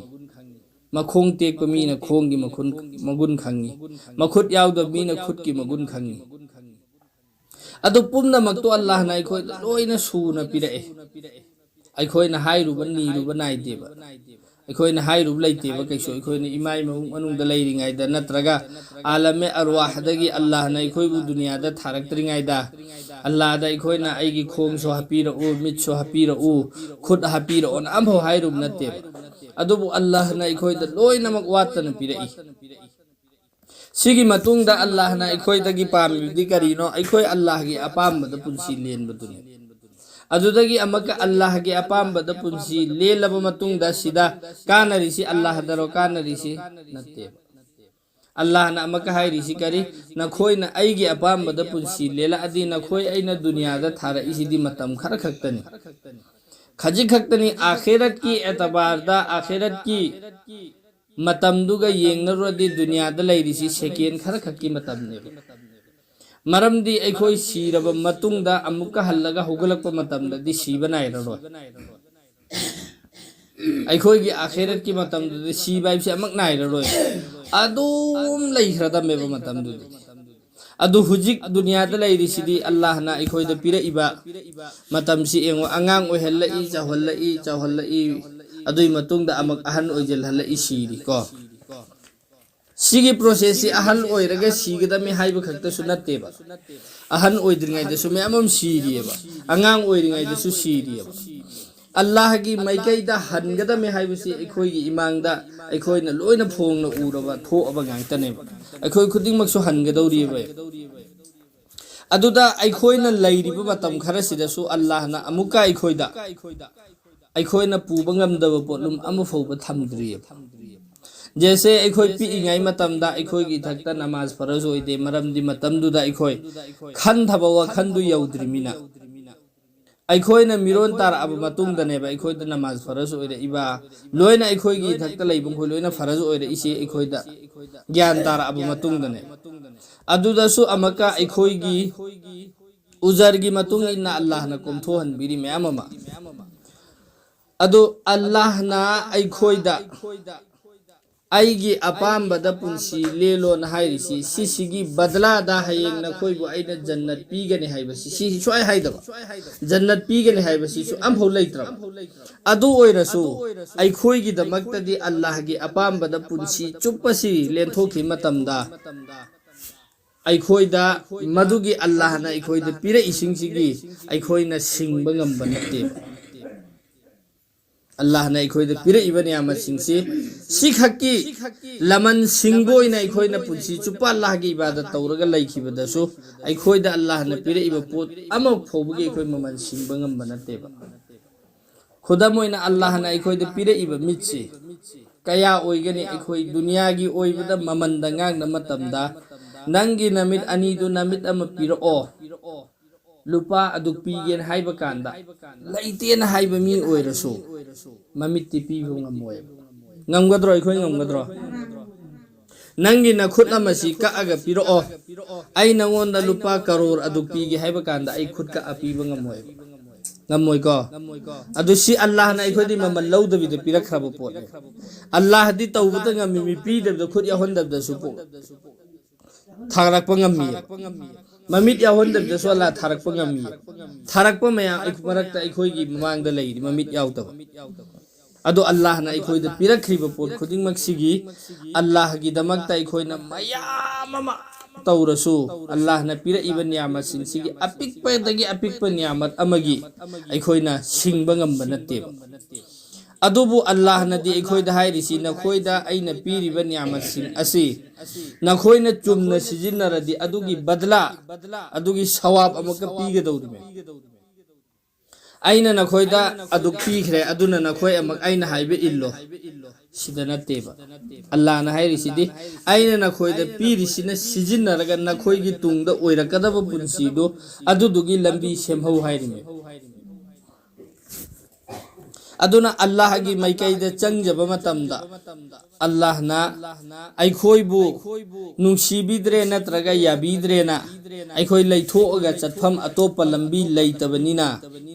ꯃꯈꯣꯡ ꯇꯦꯛꯄ ꯃꯤꯅ ꯈꯣꯡꯒꯤ ꯃꯈꯨꯟ-, ꯃꯒꯨꯟ ꯈꯪꯉꯤ꯫ ꯃꯈꯨꯠ ꯌꯥꯎꯗꯕ ꯃꯤꯅ ꯈꯨꯠꯀꯤ ꯃꯒꯨꯟ ꯈꯪꯉꯤ꯫ ꯑꯗꯨ ꯄꯨꯝꯅꯃꯛꯇꯣ ꯑꯜꯂꯥꯍꯅ ꯑꯩꯈꯣꯏꯗ ꯂꯣꯏꯅ ꯁꯨꯅ ꯄꯤꯔꯛꯑꯦ꯫ ꯑꯩꯈꯣꯏꯅ ꯍꯥꯏꯔꯨꯕ ꯅꯤꯔꯨꯕ ꯅꯥꯏꯗꯦꯕ꯫ ꯑꯩꯈꯣꯏꯅ ꯍꯥꯏꯔꯨꯕ ꯂꯩꯇꯦꯕ ꯀꯩꯁꯨ꯫ ꯑꯩꯈꯣꯏꯅ ꯏꯃꯥ ꯏꯃꯨꯡ ꯃꯅꯨꯡꯗ ꯂꯩꯔꯤꯉꯩꯗ ꯅꯠꯇ꯭ꯔꯒ ꯑꯥꯂꯝꯃꯦ ꯑꯔꯋꯥꯍꯗꯒꯤ ꯑꯜꯂꯥꯍꯅ ꯑꯩꯈꯣꯏꯕꯨ ꯗꯨꯅꯤꯌꯥꯗ ꯊꯥꯔꯛꯇ꯭ꯔꯤꯉꯩꯗ, ꯑꯜꯂꯥꯍꯗ ꯑꯩꯈꯣꯏꯅ "ꯑꯩꯒꯤ ꯈꯣꯡꯁꯨ ꯍꯥꯞꯄꯤꯔꯛꯎ, ꯃꯤꯠꯁꯨ ꯍꯥꯞꯄꯤꯔꯛꯎ, ꯈꯨꯠ ꯍꯥꯞꯄꯤꯔꯛꯑꯣꯅ" ꯑꯃꯐꯥꯎ ꯍꯥꯏꯔꯨꯕ ꯅꯠꯇꯦꯕ꯫ ꯑꯗꯨꯕꯨ ꯑꯜꯂꯥꯍꯅ ꯑꯩꯈꯣꯏꯗ ꯂꯣꯏꯅꯃꯛ ꯋꯥꯠꯇꯅ ꯄꯤꯔꯛꯏ꯫ ꯁꯤꯒꯤ ꯃꯇꯨꯡꯗ ꯑꯜꯂꯥꯍꯅ ꯑꯩꯈꯣꯏꯗꯒꯤ ꯄꯥꯝꯃꯤꯕꯗꯤ ꯀꯔꯤꯅꯣ? ꯑꯩꯈꯣꯏ ꯑꯜꯂꯥꯍꯒꯤ ꯑꯄꯥꯝꯕꯗ ꯄꯨꯟꯁꯤ ꯂꯦꯟꯕꯗꯨꯅꯤ꯫ ꯑꯗꯨꯗꯒꯤ ꯑꯃꯨꯛꯀ ꯑꯜꯂꯥꯍꯒꯤ ꯑꯄꯥꯝꯕꯗ ꯄꯨꯟꯁꯤ ꯂꯦꯜꯂꯕ ꯃꯇꯨꯡꯗ ꯁꯤꯗ ꯀꯥꯟꯅꯔꯤꯁꯤ ꯑꯜꯂꯥꯍꯗꯔꯣ? ꯀꯥꯟꯅꯔꯤꯁꯤ ꯅꯠꯇꯦꯕ꯫ ꯑꯜꯂꯥꯍꯅ ꯑꯃꯨꯛꯀ ꯍꯥꯏꯔꯤꯁꯤ ꯀꯔꯤ? "ꯅꯈꯣꯏꯅ ꯑꯩꯒꯤ ꯑꯄꯥꯝꯕꯗ ꯄꯨꯟꯁꯤ ꯂꯦꯜꯂꯛꯑꯗꯤ, ꯅꯈꯣꯏ ꯑꯩꯅ ꯗꯨꯅꯤꯌꯥꯗ ꯊꯥꯔꯛꯏꯁꯤꯗꯤ ꯃꯇꯝ ꯈꯔ ꯈꯛꯇꯅꯤ, ꯈꯖꯤꯛ ꯈꯛꯇꯅꯤ꯫ ꯑꯥꯈꯤꯔꯠꯀꯤ ꯑꯦꯇꯕꯥꯔꯗ, ꯑꯥꯈꯤꯔꯠꯀꯤ ꯃꯇꯝꯗꯨꯒ ꯌꯦꯡꯅꯔꯨꯔꯗꯤ ꯗꯨꯅꯤꯌꯥꯗ ꯂꯩꯔꯤꯁꯤ ꯁꯦꯀꯦꯟ ꯈꯔ ꯈꯛꯀꯤ ꯃꯇꯝꯅꯦꯕ꯫ ꯃꯔꯝꯗꯤ ꯑꯩꯈꯣꯏ ꯁꯤꯔꯕ ꯃꯇꯨꯡꯗ ꯑꯃꯨꯛꯀ ꯍꯜꯂꯒ ꯍꯧꯒꯠꯂꯛꯄ ꯃꯇꯝꯗꯗꯤ ꯁꯤꯕ ꯅꯥꯏꯔꯔꯣꯏ꯫ ꯑꯩꯈꯣꯏꯒꯤ ꯑꯥꯈꯤꯔꯠꯀꯤ ꯃꯇꯝꯗꯨꯗꯤ ꯁꯤꯕ ꯍꯥꯏꯕꯁꯤ ꯑꯃꯨꯛ ꯅꯥꯏꯔꯔꯣꯏ꯫ ꯑꯗꯨꯝ ꯂꯩꯈ꯭ꯔꯗꯝꯃꯦꯕ ꯃꯇꯝꯗꯨꯗꯤ꯫ ꯑꯗꯨ ꯍꯧꯖꯤꯛ ꯗꯨꯅꯤꯌꯥꯗ ꯂꯩꯔꯤꯁꯤꯗꯤ ꯑꯜꯂꯥꯍꯅ ꯑꯩꯈꯣꯏꯗ ꯄꯤꯔꯛꯏꯕ ꯃꯇꯝꯁꯤ ꯌꯦꯡꯉꯣ, ꯑꯉꯥꯡ ꯑꯣꯏꯍꯜꯂꯛꯏ, ꯆꯥꯎꯍꯜꯂꯛꯏ, ꯆꯥꯎꯍꯜꯂꯛꯏ, ꯑꯗꯨꯒꯤ ꯃꯇꯨꯡꯗ ꯑꯃꯨꯛ ꯑꯍꯟ ꯑꯣꯏꯖꯜꯍꯜꯂꯛꯏ, ꯁꯤꯔꯤ ꯀꯣ꯫ ꯁꯤꯒꯤ ꯄ꯭ꯔꯣꯁꯦꯁꯁꯤ ꯑꯍꯜ ꯑꯣꯏꯔꯒ ꯁꯤꯒꯗꯝꯃꯤ ꯍꯥꯏꯕ ꯈꯛꯇꯁꯨ ꯅꯠꯇꯦꯕ꯫ ꯑꯍꯟ ꯑꯣꯏꯗ꯭ꯔꯤꯉꯩꯗꯁꯨ ꯃꯌꯥꯝ ꯑꯃ ꯁꯤꯔꯤꯑꯕ, ꯑꯉꯥꯡ ꯑꯣꯏꯔꯤꯉꯩꯗꯁꯨ ꯁꯤꯔꯤꯑꯕ꯫ ꯑꯜꯂꯥꯍꯒꯤ ꯃꯥꯏꯀꯩꯗ ꯍꯟꯒꯗꯝꯃꯤ ꯍꯥꯏꯕꯁꯤ ꯑꯩꯈꯣꯏꯒꯤ ꯏꯃꯥꯡꯗ ꯑꯩꯈꯣꯏꯅ ꯂꯣꯏꯅ ꯐꯣꯡꯅ ꯎꯔꯕ ꯊꯣꯛꯑꯕ ꯉꯥꯛꯇꯅꯦꯕ꯫ ꯑꯩꯈꯣꯏ ꯈꯨꯗꯤꯡꯃꯛꯁꯨ ꯍꯟꯒꯗꯧꯔꯤꯑꯕ꯫ ꯑꯗꯨꯗ ꯑꯩꯈꯣꯏꯅ ꯂꯩꯔꯤꯕ ꯃꯇꯝ ꯈꯔꯁꯤꯗꯁꯨ ꯑꯜꯂꯥꯍꯅ ꯑꯃꯨꯛꯀ ꯑꯩꯈꯣꯏꯗ ꯑꯩꯈꯣꯏꯅ ꯄꯨꯕ ꯉꯝꯗꯕ ꯄꯣꯠꯂꯨꯝ ꯑꯃ ꯐꯥꯎꯕ ꯊꯝꯗ꯭ꯔꯤꯑꯕ꯫ ꯖꯦꯁꯦ ꯑꯩꯈꯣꯏ ꯄꯤꯛꯏꯉꯩ ꯃꯇꯝꯗ ꯑꯩꯈꯣꯏꯒꯤ ꯏꯊꯛꯇ ꯅꯃꯥꯖ ꯐꯔꯖ ꯑꯣꯏꯗꯦ, ꯃꯔꯝꯗꯤ ꯃꯇꯝꯗꯨꯗ ꯑꯩꯈꯣꯏ ꯈꯟꯊꯕ ꯋꯥꯈꯟꯗꯨ ꯌꯧꯗ꯭ꯔꯤꯃꯤꯅ꯫ ꯑꯩꯈꯣꯏꯅ ꯃꯤꯔꯣꯟ ꯇꯥꯔꯛꯑꯕ ꯃꯇꯨꯡꯗꯅꯦꯕ ꯑꯩꯈꯣꯏꯗ ꯅꯃꯥꯖ ꯐꯔꯖ ꯑꯣꯏꯔꯛꯏꯕ, ꯂꯣꯏꯅ ꯑꯩꯈꯣꯏꯒꯤ ꯏꯊꯛꯇ ꯂꯩꯕ ꯃꯈꯣꯏ ꯂꯣꯏꯅ ꯐꯔꯖ ꯑꯣꯏꯔꯛꯏꯁꯤ ꯑꯩꯈꯣꯏꯗ ꯒ꯭ꯌꯥꯟ ꯇꯥꯔꯛꯑꯕ ꯃꯇꯨꯡꯗꯅꯦ꯫ ꯑꯗꯨꯗꯁꯨ ꯑꯃꯨꯛꯀ ꯑꯩꯈꯣꯏꯒꯤ ꯎꯖꯔꯒꯤ ꯃꯇꯨꯡ ꯏꯟꯅ ꯑꯜꯂꯥꯍꯅ ꯀꯣꯝꯊꯣꯛꯍꯟꯕꯤꯔꯤ ꯃꯌꯥꯝ ꯑꯃ꯫ ꯑꯗꯨ ꯑꯜꯂꯥꯍꯅ ꯑꯩꯈꯣꯏꯗ "ꯑꯩꯒꯤ ꯑꯄꯥꯝꯕꯗ ꯄꯨꯟꯁꯤ ꯂꯦꯜꯂꯣꯅ" ꯍꯥꯏꯔꯤꯁꯤ, ꯁꯤꯁꯤꯒꯤ ꯕꯗꯂꯥꯗ ꯍꯌꯦꯡ ꯅꯈꯣꯏꯕꯨ ꯑꯩꯅ ꯖꯟꯅꯠ ꯄꯤꯒꯅꯤ ꯍꯥꯏꯕꯁꯤ, ꯁꯤ ꯁꯨꯡꯍꯥꯏ ꯍꯥꯏꯗꯕ, ꯖꯟꯅꯠ ꯄꯤꯒꯅꯤ ꯍꯥꯏꯕꯁꯤꯁꯨ ꯑꯝꯐꯥꯎ ꯂꯩꯇ꯭ꯔꯕ꯫ ꯑꯗꯨ ꯑꯣꯏꯔꯁꯨ ꯑꯩꯈꯣꯏꯒꯤꯗꯃꯛꯇꯗꯤ ꯑꯜꯂꯥꯍꯒꯤ ꯑꯄꯥꯝꯕꯗ ꯄꯨꯟꯁꯤ ꯆꯨꯞꯄꯁꯤ ꯂꯦꯟꯊꯣꯛꯈꯤ ꯃꯇꯝꯗ, ꯑꯩꯈꯣꯏꯗ ꯃꯗꯨꯒꯤ ꯑꯜꯂꯥꯍꯅ ꯑꯩꯈꯣꯏꯗ ꯄꯤꯔꯛꯏꯁꯤꯡꯁꯤꯒꯤ ꯑꯩꯈꯣꯏꯅ ꯁꯤꯡꯕ ꯉꯝꯕ ꯅꯠꯇꯦꯕ꯫ ꯑꯜꯂꯥꯍꯅ ꯑꯩꯈꯣꯏꯗ ꯄꯤꯔꯛꯏꯕ ꯅꯤꯌꯥꯃꯠꯁꯤꯡꯁꯤ ꯁꯤꯈꯛꯀꯤ ꯂꯃꯟ ꯁꯤꯡꯕ ꯑꯣꯏꯅ ꯑꯩꯈꯣꯏꯅ ꯄꯨꯟꯁꯤ ꯆꯨꯞꯄ ꯑꯜꯂꯥꯍꯒꯤ ꯏꯕꯥꯗꯠ ꯇꯧꯔꯒ ꯂꯩꯈꯤꯕꯗꯁꯨ ꯑꯩꯈꯣꯏꯗ ꯑꯜꯂꯥꯍꯅ ꯄꯤꯔꯛꯏꯕ ꯄꯣꯠ ꯑꯃ ꯐꯥꯎꯕꯒꯤ ꯑꯩꯈꯣꯏ ꯃꯃꯜ ꯁꯤꯡꯕ ꯉꯝꯕ ꯅꯠꯇꯦꯕ꯫ ꯈꯨꯗꯝ ꯑꯣꯏꯅ ꯑꯜꯂꯥꯍꯅ ꯑꯩꯈꯣꯏꯗ ꯄꯤꯔꯛꯏꯕ ꯃꯤꯠꯁꯤ ꯀꯌꯥ ꯑꯣꯏꯒꯅꯤ? ꯑꯩꯈꯣꯏ ꯗꯨꯅꯤꯌꯥꯒꯤ ꯑꯣꯏꯕꯗ ꯃꯃꯟꯗ ꯉꯥꯡꯅ ꯃꯇꯝꯗ, "ꯅꯪꯒꯤ ꯅꯃꯤꯠ ꯑꯅꯤꯗꯨ ꯅꯃꯤꯠ ꯑꯃ ꯄꯤꯔꯛꯑꯣ, ꯂꯨꯄꯥ ꯑꯗꯨꯛ ꯄꯤꯒꯦꯅ" ꯍꯥꯏꯕ ꯀꯥꯟꯗ, ꯂꯩꯇꯦꯅ ꯍꯥꯏꯕ ꯃꯤ ꯑꯣꯏꯔꯁꯨ ꯃꯃꯤꯠꯇꯤ ꯄꯤꯕ ꯉꯝꯃꯣꯏꯕ꯫ ꯉꯝꯒꯗ꯭ꯔꯣ? ꯑꯩꯈꯣꯏ ꯉꯝꯒꯗ꯭ꯔꯣ? "ꯅꯪꯒꯤ ꯅꯈꯨꯠ ꯑꯃꯁꯤ ꯀꯛꯑꯒ ꯄꯤꯔꯛꯑꯣ, ꯑꯩ ꯅꯉꯣꯟꯗ ꯂꯨꯄꯥ ꯀꯔꯣꯔ ꯑꯗꯨ ꯄꯤꯒꯦ" ꯍꯥꯏꯕ ꯀꯥꯟꯗ ꯑꯩ ꯈꯨꯠ ꯀꯛꯑ ꯄꯤꯕ ꯉꯝꯃꯣꯏꯕ, ꯉꯝꯃꯣꯏꯀꯣ? ꯑꯗꯨ ꯁꯤ ꯑꯜꯂꯥꯍꯅ ꯑꯩꯈꯣꯏꯗꯤ ꯃꯃꯜ ꯂꯧꯗꯕꯤꯗ ꯄꯤꯔꯛꯈ꯭ꯔꯕ ꯄꯣꯠꯅꯦ꯫ ꯑꯜꯂꯥꯍꯗꯤ ꯇꯧꯕꯇ ꯉꯝꯃꯤ, ꯃꯤ ꯄꯤꯗꯕꯗ ꯈꯨꯠ ꯌꯥꯎꯍꯟꯗꯕꯗꯁꯨ ꯄꯣ-, ꯊꯥꯔꯛꯄ ꯉꯝꯃꯤꯕ꯫ ꯃꯃꯤꯠ ꯌꯥꯎꯍꯟꯗꯕꯗꯁꯨ ꯑꯜꯂꯥꯍ ꯊꯥꯔꯛꯄ ꯉꯝꯃꯤ꯫ ꯊꯥꯔꯛꯄ ꯃꯌꯥꯝ ꯑꯩ-, ꯃꯔꯛꯇ ꯑꯩꯈꯣꯏꯒꯤ ꯃꯃꯥꯡꯗ ꯂꯩꯔꯤ ꯃꯃꯤꯠ ꯌꯥꯎꯗꯕ꯫ ꯑꯗꯣ ꯑꯜꯂꯥꯍꯅ ꯑꯩꯈꯣꯏꯗ ꯄꯤꯔꯛꯈ꯭ꯔꯤꯕ ꯄꯣꯠ ꯈꯨꯗꯤꯡꯃꯛꯁꯤꯒꯤ ꯑꯜꯂꯥꯍꯒꯤꯗꯃꯛꯇ ꯑꯩꯈꯣꯏꯅ ꯃꯌꯥꯝ ꯑꯃ ꯇꯧꯔꯁꯨ, ꯑꯜꯂꯥꯍꯅ ꯄꯤꯔꯛꯏꯕ ꯅꯤꯌꯥꯃꯠꯁꯤꯡꯁꯤꯒꯤ ꯑꯄꯤꯛꯄꯗꯒꯤ ꯑꯄꯤꯛꯄ ꯅꯤꯌꯥꯃꯠ ꯑꯃꯒꯤ ꯑꯩꯈꯣꯏꯅ ꯁꯤꯡꯕ ꯉꯝꯕ ꯅꯠꯇꯦꯕ꯫ ꯑꯗꯨꯕꯨ ꯑꯜꯂꯥꯍꯅꯗꯤ ꯑꯩꯈꯣꯏꯗ ꯍꯥꯏꯔꯤꯁꯤ, "ꯅꯈꯣꯏꯗ ꯑꯩꯅ ꯄꯤꯔꯤꯕ ꯅꯤꯌꯥꯃꯠꯁꯤꯡ ꯑꯁꯤ ꯅꯈꯣꯏꯅ ꯆꯨꯝꯅ ꯁꯤꯖꯤꯟꯅꯔꯗꯤ ꯑꯗꯨꯒꯤ ꯕꯗꯂꯥ, ꯑꯗꯨꯒꯤ ꯁꯋꯥꯕ ꯑꯃꯨꯛꯀ ꯄꯤꯒꯗꯧꯔꯤꯕꯅꯤ꯫ ꯑꯩꯅ ꯅꯈꯣꯏꯗ ꯑꯗꯨ ꯄꯤꯈ꯭ꯔꯦ, ꯑꯗꯨꯅ ꯅꯈꯣꯏ ꯑꯃꯨꯛ ꯑꯩꯅ ꯍꯥꯏꯕ ꯏꯜꯂꯣ"꯫ ꯁꯤꯗ ꯅꯠꯇꯦꯕ꯫ ꯑꯜꯂꯥꯍꯅ ꯍꯥꯏꯔꯤꯁꯤꯗꯤ, "ꯑꯩꯅ ꯅꯈꯣꯏꯗ ꯄꯤꯔꯤꯁꯤꯅ ꯁꯤꯖꯤꯟꯅꯔꯒ ꯅꯈꯣꯏꯒꯤ ꯇꯨꯡꯗ ꯑꯣꯏꯔꯛꯀꯗꯕ ꯄꯨꯟꯁꯤꯗꯨ, ꯑꯗꯨꯗꯨꯒꯤ ꯂꯝꯕꯤ ꯁꯦꯝꯍꯧ" ꯍꯥꯏꯔꯤꯅꯦ꯫ ꯑꯗꯨꯅ ꯑꯜꯂꯥꯍꯒꯤ ꯃꯥꯏꯀꯩꯗ ꯆꯪꯖꯕ ꯃꯇꯝꯗ, ꯑꯜꯂꯥꯍꯅ ꯑꯩꯈꯣꯏꯕꯨ ꯅꯨꯡꯁꯤꯕꯤꯗ꯭ꯔꯦ ꯅꯠꯇ꯭ꯔꯒ ꯌꯥꯕꯤꯗ꯭ꯔꯦꯅ ꯑꯩꯈꯣꯏ ꯂꯩꯊꯣꯛꯑꯒ ꯆꯠꯐꯝ ꯑꯇꯣꯞꯄ ꯂꯝꯕꯤ ꯂꯩꯇꯕꯅꯤꯅ,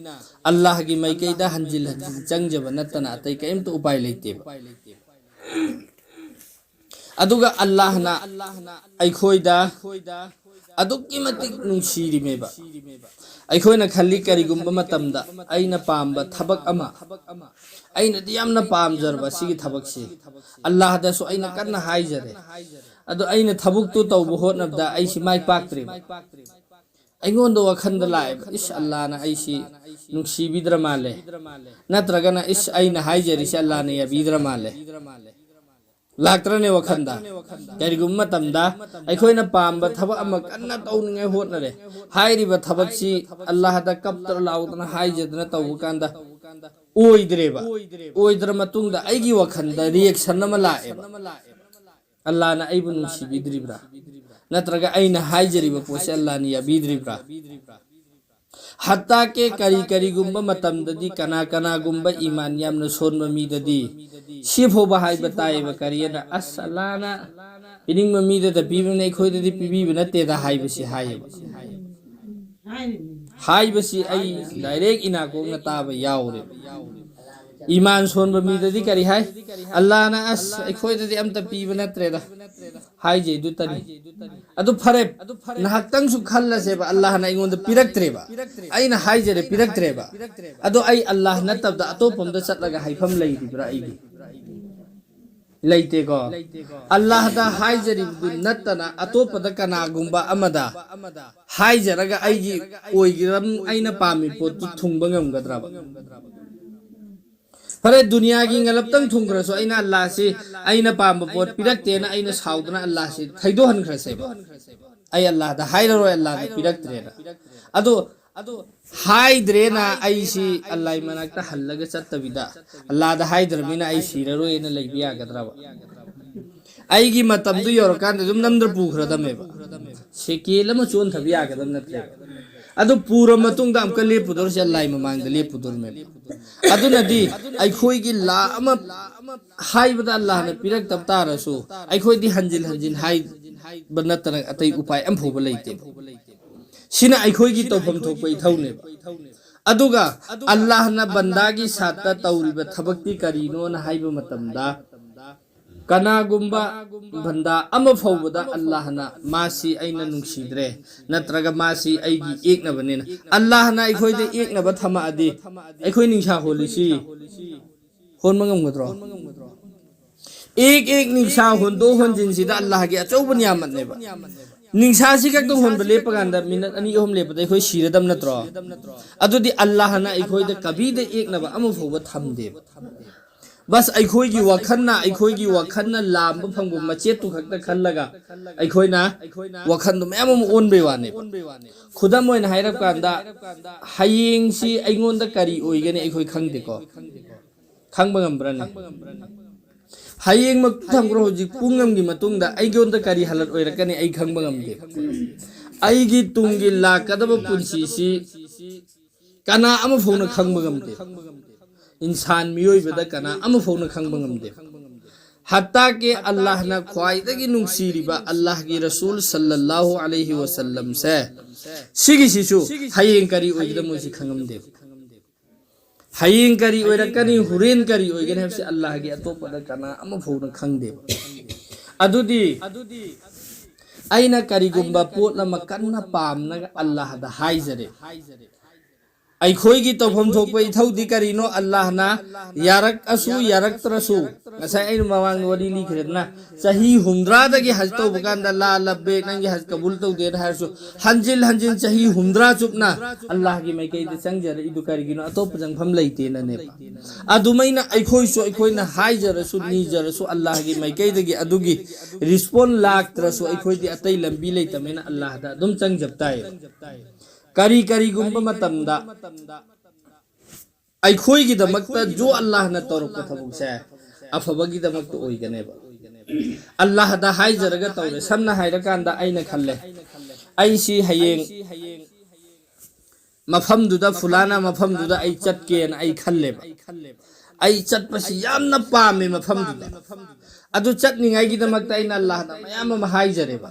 ꯑꯜꯂꯥꯍꯒꯤ ꯃꯥꯏꯀꯩꯗ ꯍꯟꯖꯤꯜ ꯍꯟꯖꯤꯜ ꯆꯪꯖꯕ ꯅꯠꯇꯅ ꯑꯇꯩ ꯀꯔꯤꯝꯇ ꯎꯄꯥꯏ ꯂꯩꯇꯦꯕ꯫ ꯑꯗꯨꯒ ꯑꯜꯂꯥꯍꯅ ꯑꯩꯈꯣꯏꯗ ꯑꯗꯨꯛꯀꯤ ꯃꯇꯤꯛ ꯅꯨꯡꯁꯤꯔꯤꯃꯦꯕ꯫ ꯑꯩꯈꯣꯏꯅ ꯈꯜꯂꯤ, ꯀꯔꯤꯒꯨꯝꯕ ꯃꯇꯝꯗ ꯑꯩꯅ ꯄꯥꯝꯕ ꯊꯕꯛ ꯑꯃ, ꯑꯩꯅꯗꯤ ꯌꯥꯝꯅ ꯄꯥꯝꯖꯔꯕ ꯁꯤꯒꯤ ꯊꯕꯛꯁꯤ, ꯑꯜꯂꯥꯍꯗꯁꯨ ꯑꯩꯅ ꯀꯟꯅ ꯍꯥꯏꯖꯔꯦ, ꯑꯗꯣ ꯑꯩꯅ ꯊꯕꯛꯇꯨ ꯇꯧꯕ ꯍꯣꯠꯅꯕꯗ ꯑꯩꯁꯤ ꯃꯥꯏ ꯄꯥꯛꯇ꯭ꯔꯦꯕ꯫ ꯑꯩꯉꯣꯟꯗ ꯋꯥꯈꯟꯗ ꯂꯥꯛꯑꯦꯕ, "ꯏꯁ, ꯑꯜꯂꯥꯍꯅ ꯑꯩꯁꯤ ꯅꯨꯡꯁꯤꯕꯤꯗ꯭ꯔ ꯃꯥꯜꯂꯦ", ꯅꯠꯇ꯭ꯔꯒꯅ, "ꯏꯁ, ꯑꯩꯅ ꯍꯥꯏꯖꯔꯤꯁꯦ ꯑꯜꯂꯥꯍꯅ ꯌꯥꯕꯤꯗ꯭ꯔ ꯃꯥꯜꯂꯦ"꯫ ꯂꯥꯛꯇ꯭ꯔꯅꯦ ꯋꯥꯈꯟꯗ? ꯀꯔꯤꯒꯨꯝꯕ ꯃꯇꯝꯗ ꯑꯩꯈꯣꯏꯅ ꯄꯥꯝꯕ ꯊꯕꯛ ꯑꯃ ꯀꯟꯅ ꯇꯧꯅꯤꯡꯉꯥꯏ ꯍꯣꯠꯅꯔꯦ, ꯍꯥꯏꯔꯤꯕ ꯊꯕꯛꯁꯤ ꯑꯜꯂꯥꯍꯗ ꯀꯞꯇꯅ ꯂꯥꯎꯗꯅ ꯍꯥꯏꯖꯗꯅ ꯇꯧꯕ ꯀꯥꯟꯗ ꯑꯣꯏꯗ꯭ꯔꯦꯕ꯫ ꯑꯣꯏꯗ꯭ꯔ ꯃꯇꯨꯡꯗ ꯑꯩꯒꯤ ꯋꯥꯈꯟꯗ ꯔꯤꯌꯦꯛꯁꯟ ꯑꯃ ꯂꯥꯛꯑꯦꯕ, "ꯑꯜꯂꯥꯍꯅ ꯑꯩꯕꯨ ꯅꯨꯡꯁꯤꯕꯤꯗ꯭ꯔꯤꯕ꯭ꯔꯥ? ꯅꯠꯇ꯭ꯔꯒ ꯑꯩꯅ ꯍꯥꯏꯖꯔꯤꯕ ꯄꯣꯠꯁꯦ ꯑꯜꯂꯥꯍꯅ ꯌꯥꯕꯤꯗ꯭ꯔꯤꯕ꯭ꯔꯥ?" ꯍꯠꯇꯥ ꯀꯦ ꯀꯔꯤ ꯀꯔꯤꯒꯨꯝꯕ ꯃꯇꯝꯗꯗꯤ ꯀꯅꯥ ꯀꯅꯥꯒꯨꯝꯕ ꯏꯃꯥꯟ ꯌꯥꯝꯅ ꯁꯣꯟꯕ ꯃꯤꯗꯗꯤ ꯁꯤꯐꯥꯎꯕ ꯍꯥꯏꯕ ꯇꯥꯏꯌꯦꯕ, ꯀꯔꯤꯅ ꯑꯁ ꯑꯜꯂꯥꯅ ꯄꯤꯅꯤꯡꯕ ꯃꯤꯗꯗ ꯄꯤꯕꯅ ꯑꯩꯈꯣꯏꯗꯗꯤ ꯄꯤꯕꯤꯕ ꯅꯠꯇꯦꯗ ꯍꯥꯏꯕꯁꯤ ꯍꯥꯏꯌꯦꯕ꯫ ꯍꯥꯏꯕꯁꯤ ꯑꯩ ꯗꯥꯏꯔꯦꯛ ꯏꯅꯥꯀꯣꯡꯅ ꯇꯥꯕ ꯌꯥꯎꯔꯦꯕ꯫ ꯏꯃꯥꯟ ꯁꯣꯟꯕ ꯃꯤꯗꯗꯤ ꯀꯔꯤ ꯍꯥꯏ? ꯑꯜꯂꯥꯅ ꯑꯁ ꯑꯩꯈꯣꯏꯗꯗꯤ ꯑꯝꯇ ꯄꯤꯕ ꯅꯠꯇ꯭ꯔꯦꯗ ꯍꯥꯏꯖꯩꯗꯨꯇꯅꯤ꯫ ꯑꯗꯨ ꯐꯔꯦ, ꯉꯥꯏꯍꯥꯛꯇꯪꯁꯨ ꯈꯜꯂꯁꯦꯕ, ꯑꯜꯂꯥꯍꯅ ꯑꯩꯉꯣꯟꯗ ꯄꯤꯔꯛꯇ꯭ꯔꯦꯕ, ꯑꯩꯅ ꯍꯥꯏꯖꯔꯦ ꯄꯤꯔꯛꯇ꯭ꯔꯦꯕ꯫ ꯑꯗꯣ ꯑꯩ ꯑꯜꯂꯥꯍ ꯅꯠꯇꯕꯗ ꯑꯇꯣꯞꯄ ꯑꯝꯗ ꯆꯠꯂꯒ ꯍꯥꯏꯐꯝ ꯂꯩꯔꯤꯕ꯭ꯔꯥ? ꯑꯩꯒꯤ ꯂꯩꯇꯦꯀꯣ꯫ ꯑꯜꯂꯥꯍꯗ ꯍꯥꯏꯖꯔꯤꯕꯗꯨ ꯅꯠꯇꯅ ꯑꯇꯣꯞꯄꯗ ꯀꯅꯥꯒꯨꯝꯕ ꯑꯃꯗ ꯍꯥꯏꯖꯔꯒ ꯑꯩꯒꯤ ꯑꯣꯏꯒꯦꯔꯝ ꯑꯩꯅ ꯄꯥꯝꯃꯤ ꯄꯣꯠꯇꯨ ꯊꯨꯡꯕ ꯉꯝꯒꯗ꯭ꯔꯕ? ꯐꯔꯦ, ꯗꯨꯅꯤꯌꯥꯒꯤ ꯉꯂꯞꯇꯪ ꯊꯨꯡꯈ꯭ꯔꯁꯨ ꯑꯩꯅ ꯑꯜꯂꯥꯍꯁꯤ ꯑꯩꯅ ꯄꯥꯝꯕ ꯄꯣꯠ ꯄꯤꯔꯛꯇꯦꯅ ꯑꯩꯅ ꯁꯥꯎꯗꯅ ꯑꯜꯂꯥꯍꯁꯤ ꯊꯩꯗꯣꯛꯍꯟꯈ꯭ꯔꯁꯦꯕ꯫ ꯑꯩ ꯑꯜꯂꯥꯍꯗ ꯍꯥꯏꯔꯔꯣꯏ, ꯑꯜꯂꯥꯍꯅ ꯄꯤꯔꯛꯇ꯭ꯔꯦꯅ꯫ ꯑꯗꯣ ꯍꯥꯏꯗ꯭ꯔꯦꯅ ꯑꯩꯁꯤ ꯑꯜꯂꯥꯍ ꯃꯅꯥꯛꯇ ꯍꯜꯂꯒ ꯆꯠꯇꯕꯤꯗ ꯑꯜꯂꯥꯍꯗ ꯍꯥꯏꯗ꯭ꯔꯕꯅꯤꯅ ꯑꯩ ꯁꯤꯔꯔꯣꯏꯅ ꯂꯩꯕ ꯌꯥꯒꯗ꯭ꯔꯕ? ꯑꯩꯒꯤ ꯃꯇꯝꯗꯨ ꯌꯧꯔꯀꯥꯟꯗ ꯑꯗꯨꯝ ꯅꯝꯗ꯭ꯔ ꯄꯨꯈ꯭ꯔꯗꯝꯃꯦꯕ꯫ ꯁꯦꯀꯦꯟ ꯑꯃ ꯆꯣꯟꯊꯕ ꯌꯥꯒꯗꯕ ꯅꯠꯇ꯭ꯔꯦꯕ꯫ ꯑꯗꯨ ꯄꯨꯔ ꯃꯇꯨꯡꯗ ꯑꯃꯨꯛꯀ ꯂꯦꯞꯄꯨꯗꯧꯔꯤꯁꯦ ꯑꯜꯂꯥꯍ ꯃꯃꯥꯡꯗ ꯂꯦꯞꯄꯨꯗꯧꯔꯤꯃꯦꯕ꯫ ꯑꯗꯨꯅꯗꯤ ꯑꯩꯈꯣꯏꯒꯤ ꯂꯥ ꯑꯃ ꯍꯥꯏꯕꯗ ꯑꯜꯂꯥꯍꯅ ꯄꯤꯔꯛꯇꯕ ꯇꯥꯔꯁꯨ ꯑꯩꯈꯣꯏꯗꯤ ꯍꯟꯖꯤꯟ ꯍꯟꯖꯤꯟ ꯍꯥꯏꯕ ꯅꯠꯇꯅ ꯑꯇꯩ ꯎꯄꯥꯏ ꯑꯃ ꯐꯥꯎꯕ ꯂꯩꯇꯦꯕ꯫ ꯁꯤꯅ ꯑꯩꯈꯣꯏꯒꯤ ꯇꯧꯐꯝ ꯊꯣꯛꯄ ꯏꯊꯧꯅꯦꯕ꯫ ꯑꯗꯨꯒ ꯑꯜꯂꯥꯍꯅ ꯕꯟꯗꯥꯒꯤ ꯁꯥꯠꯇ ꯇꯧꯔꯤꯕ ꯊꯕꯛꯇꯤ ꯀꯔꯤꯅꯣꯅ ꯍꯥꯏꯕ ꯃꯇꯝꯗ ꯀꯅꯥꯒꯨꯝꯕ ꯕꯟꯗꯥ ꯑꯃ ꯐꯥꯎꯕꯗ ꯑꯜꯂꯥꯍꯅ ꯃꯥꯁꯤ ꯑꯩꯅ ꯅꯨꯡꯁꯤꯗ꯭ꯔꯦ ꯅꯠꯇ꯭ꯔꯒ ꯃꯥꯁꯤ ꯑꯩꯒꯤ ꯌꯦꯛꯅꯕꯅꯤꯅ ꯑꯜꯂꯥꯍꯅ ꯑꯩꯈꯣꯏꯗ ꯌꯦꯛꯅꯕ ꯊꯝꯃꯛꯑꯗꯤ ꯑꯩꯈꯣꯏ ꯅꯤꯡꯁꯥ ꯍꯣꯜꯂꯤꯁꯤ ꯍꯣꯟꯕ ꯉꯝꯒꯗ꯭ꯔꯣ? ꯑꯦꯛ ꯑꯦꯛ ꯅꯤꯡꯁꯥ ꯍꯣꯟꯗꯣꯛ ꯍꯣꯟꯖꯤꯟꯁꯤꯗ ꯑꯜꯂꯥꯍꯒꯤ ꯑꯆꯧꯕ ꯅꯤꯌꯥꯃꯠꯅꯦꯕ꯫ ꯅꯤꯡꯁꯥꯁꯤ ꯈꯛꯇ ꯍꯣꯟꯕ ꯂꯦꯞꯄ ꯀꯥꯟꯗ ꯃꯤꯅꯠ ꯑꯅꯤ ꯑꯍꯨꯝ ꯂꯦꯞꯄꯗ ꯑꯩꯈꯣꯏ ꯁꯤꯔꯗꯝ ꯅꯠꯇ꯭ꯔꯣ? ꯑꯗꯨꯗꯤ ꯑꯜꯂꯥꯍꯅ ꯑꯩꯈꯣꯏꯗ ꯀꯕꯤꯗ ꯌꯦꯛꯅꯕ ꯑꯃ ꯐꯥꯎꯕ ꯊꯝꯗꯦꯕ꯫ ꯕꯁ ꯑꯩꯈꯣꯏꯒꯤ ꯋꯥꯈꯜꯅ ꯑꯩꯈꯣꯏꯒꯤ ꯋꯥꯈꯜꯅ ꯂꯥꯝꯕ ꯐꯪꯕ ꯃꯆꯦꯠꯇꯨ ꯈꯛꯇ ꯈꯜꯂꯒ ꯑꯩꯈꯣꯏꯅ ꯋꯥꯈꯜꯗꯣ ꯃꯌꯥꯝ ꯑꯃ ꯑꯣꯟꯕꯩ ꯋꯥꯅꯦꯕ꯫ ꯈꯨꯗꯝ ꯑꯣꯏꯅ ꯍꯥꯏꯔꯞ ꯀꯥꯟꯗ ꯍꯌꯦꯡꯁꯤ ꯑꯩꯉꯣꯟꯗ ꯀꯔꯤ ꯑꯣꯏꯒꯅꯤ ꯑꯩꯈꯣꯏ ꯈꯪꯗꯦꯀꯣ꯫ ꯈꯪꯕ ꯉꯝꯕ꯭ꯔꯅꯦ? ꯍꯌꯦꯡꯃꯛ ꯊꯝꯈ꯭ꯔꯣ, ꯍꯧꯖꯤꯛ ꯄꯨꯡ ꯑꯃꯒꯤ ꯃꯇꯨꯡꯗ ꯑꯩꯉꯣꯟꯗ ꯀꯔꯤ ꯍꯥꯂꯠ ꯑꯣꯏꯔꯛꯀꯅꯤ ꯑꯩ ꯈꯪꯕ ꯉꯝꯗꯦ꯫ ꯑꯩꯒꯤ ꯇꯨꯡꯒꯤ ꯂꯥꯛꯀꯗꯕ ꯄꯨꯟꯁꯤꯁꯤ ꯀꯅꯥ ꯑꯃꯐꯥꯎꯅ ꯈꯪꯕ ꯉꯝꯗꯦ꯫ ꯏꯟꯁꯥꯟ ꯃꯤꯑꯣꯏꯕꯗ ꯀꯅꯥ ꯑꯃꯐꯥꯎꯅ ꯈꯪꯕ ꯉꯝꯗꯦ꯫ ꯍꯠꯇꯥ ꯀꯦ ꯑꯜꯂꯥꯍꯅ ꯈ꯭ꯋꯥꯏꯗꯒꯤ ꯅꯨꯡꯁꯤꯔꯤꯕ ꯑꯜꯂꯥꯍꯒꯤ ꯔꯁꯨꯜ ꯁꯜꯂꯜꯂꯥꯍꯨ ꯑꯂꯩꯍꯤ ꯋꯁꯜꯂꯝꯁꯦ, ꯁꯤꯒꯤꯁꯤꯁꯨ ꯍꯌꯦꯡ ꯀꯔꯤ ꯑꯣꯏꯒꯗ ꯃꯣꯏꯁꯤ ꯈꯪꯉꯝꯗꯦꯕ꯫ ꯍꯌꯦꯡ ꯀꯔꯤ ꯑꯣꯏꯔꯛꯀꯅꯤ, ꯍꯣꯔꯦꯟ ꯀꯔꯤ ꯑꯣꯏꯒꯅꯤ ꯍꯥꯏꯕꯁꯤ ꯑꯜꯂꯥꯍꯒꯤ ꯑꯇꯣꯞꯄꯗ ꯀꯅꯥ ꯑꯃꯐꯥꯎꯅ ꯈꯪꯗꯦꯕ꯫ ꯑꯗꯨꯗꯤ ꯑꯩꯅ ꯀꯔꯤꯒꯨꯝꯕ ꯄꯣꯠ ꯑꯃ ꯀꯟꯅ ꯄꯥꯝꯅꯒ ꯑꯜꯂꯥꯍꯗ ꯍꯥꯏꯖꯔꯦ, ꯑꯩꯈꯣꯏꯒꯤ ꯇꯧꯐꯝ ꯊꯣꯛꯄ ꯏꯊꯧꯗꯤ ꯀꯔꯤꯅꯣ? ꯑꯜꯂꯥꯍꯅ ꯌꯥꯔꯛꯑꯁꯨ ꯌꯥꯔꯛꯇ꯭ꯔꯁꯨ, ꯉꯁꯥꯏ ꯑꯩꯅ ꯃꯃꯥꯡꯗ ꯋꯥꯔꯤ ꯂꯤꯈ꯭ꯔꯦꯗꯅ, ꯆꯍꯤ ꯍꯨꯝꯗ꯭ꯔꯥꯗꯒꯤ ꯍꯖ ꯇꯧꯕ ꯀꯥꯟꯗ "ꯂꯥ ꯂꯕꯦꯛ, ꯅꯪꯒꯤ ꯍꯖ ꯀꯕꯨꯜ ꯇꯧꯗꯦꯅ" ꯍꯥꯏꯔꯁꯨ, ꯍꯟꯖꯤꯜ ꯍꯟꯖꯤꯜ ꯆꯍꯤ ꯍꯨꯝꯗ꯭ꯔꯥ ꯆꯨꯞꯅ ꯑꯜꯂꯥꯍꯒꯤ ꯃꯥꯏꯀꯩꯗ ꯆꯪꯖꯔꯛꯏꯗꯨ ꯀꯔꯤꯒꯤꯅꯣ? ꯑꯇꯣꯞꯄ ꯆꯪꯐꯝ ꯂꯩꯇꯦꯅꯅꯦꯕ꯫ ꯑꯗꯨꯃꯥꯏꯅ ꯑꯩꯈꯣꯏꯁꯨ, ꯑꯩꯈꯣꯏꯅ ꯍꯥꯏꯖꯔꯁꯨ, ꯅꯤꯖꯔꯁꯨ, ꯑꯜꯂꯥꯍꯒꯤ ꯃꯥꯏꯀꯩꯗꯒꯤ ꯑꯗꯨꯒꯤ ꯔꯤꯁꯄꯣꯟ ꯂꯥꯛꯇ꯭ꯔꯁꯨ, ꯑꯩꯈꯣꯏꯗꯤ ꯑꯇꯩ ꯂꯝꯕꯤ ꯂꯩꯇꯕꯅꯤꯅ ꯑꯜꯂꯥꯍꯗ ꯑꯗꯨꯝ ꯆꯪꯖꯕ ꯇꯥꯏꯌꯦꯕ꯫ ꯀꯔꯤ ꯀꯔꯤꯒꯨꯝꯕ ꯃꯇꯝꯗ ꯑꯩꯈꯣꯏꯒꯤꯗꯃꯛꯇ ꯖꯣ ꯑꯜꯂꯥꯍꯅ ꯇꯧꯔꯛꯄ ꯊꯕꯛꯁꯦ ꯑꯐꯕꯒꯤꯗꯃꯛꯇ ꯑꯣꯏꯒꯅꯦꯕ꯫ ꯑꯜꯂꯥꯍꯗ ꯍꯥꯏꯖꯔꯒ ꯇꯧꯔꯦ꯫ ꯁꯝꯅ ꯍꯥꯏꯔꯀꯥꯟꯗ ꯑꯩꯅ ꯈꯜꯂꯦ, ꯑꯩꯁꯤ ꯍꯌꯦꯡ ꯃꯐꯝꯗꯨꯗ, ꯐꯨꯂꯥꯅ ꯃꯐꯝꯗꯨꯗ ꯑꯩ ꯆꯠꯀꯦꯅ ꯑꯩ ꯈꯜꯂꯦꯕ꯫ ꯑꯩ ꯆꯠꯄꯁꯤ ꯌꯥꯝꯅ ꯄꯥꯝꯃꯦ ꯃꯐꯝꯗꯨꯗ꯫ ꯑꯗꯨ ꯆꯠꯅꯤꯡꯉꯥꯏꯒꯤꯗꯃꯛꯇ ꯑꯩꯅ ꯑꯜꯂꯥꯍꯗ ꯃꯌꯥꯝ ꯑꯃ ꯍꯥꯏꯖꯔꯦꯕ꯫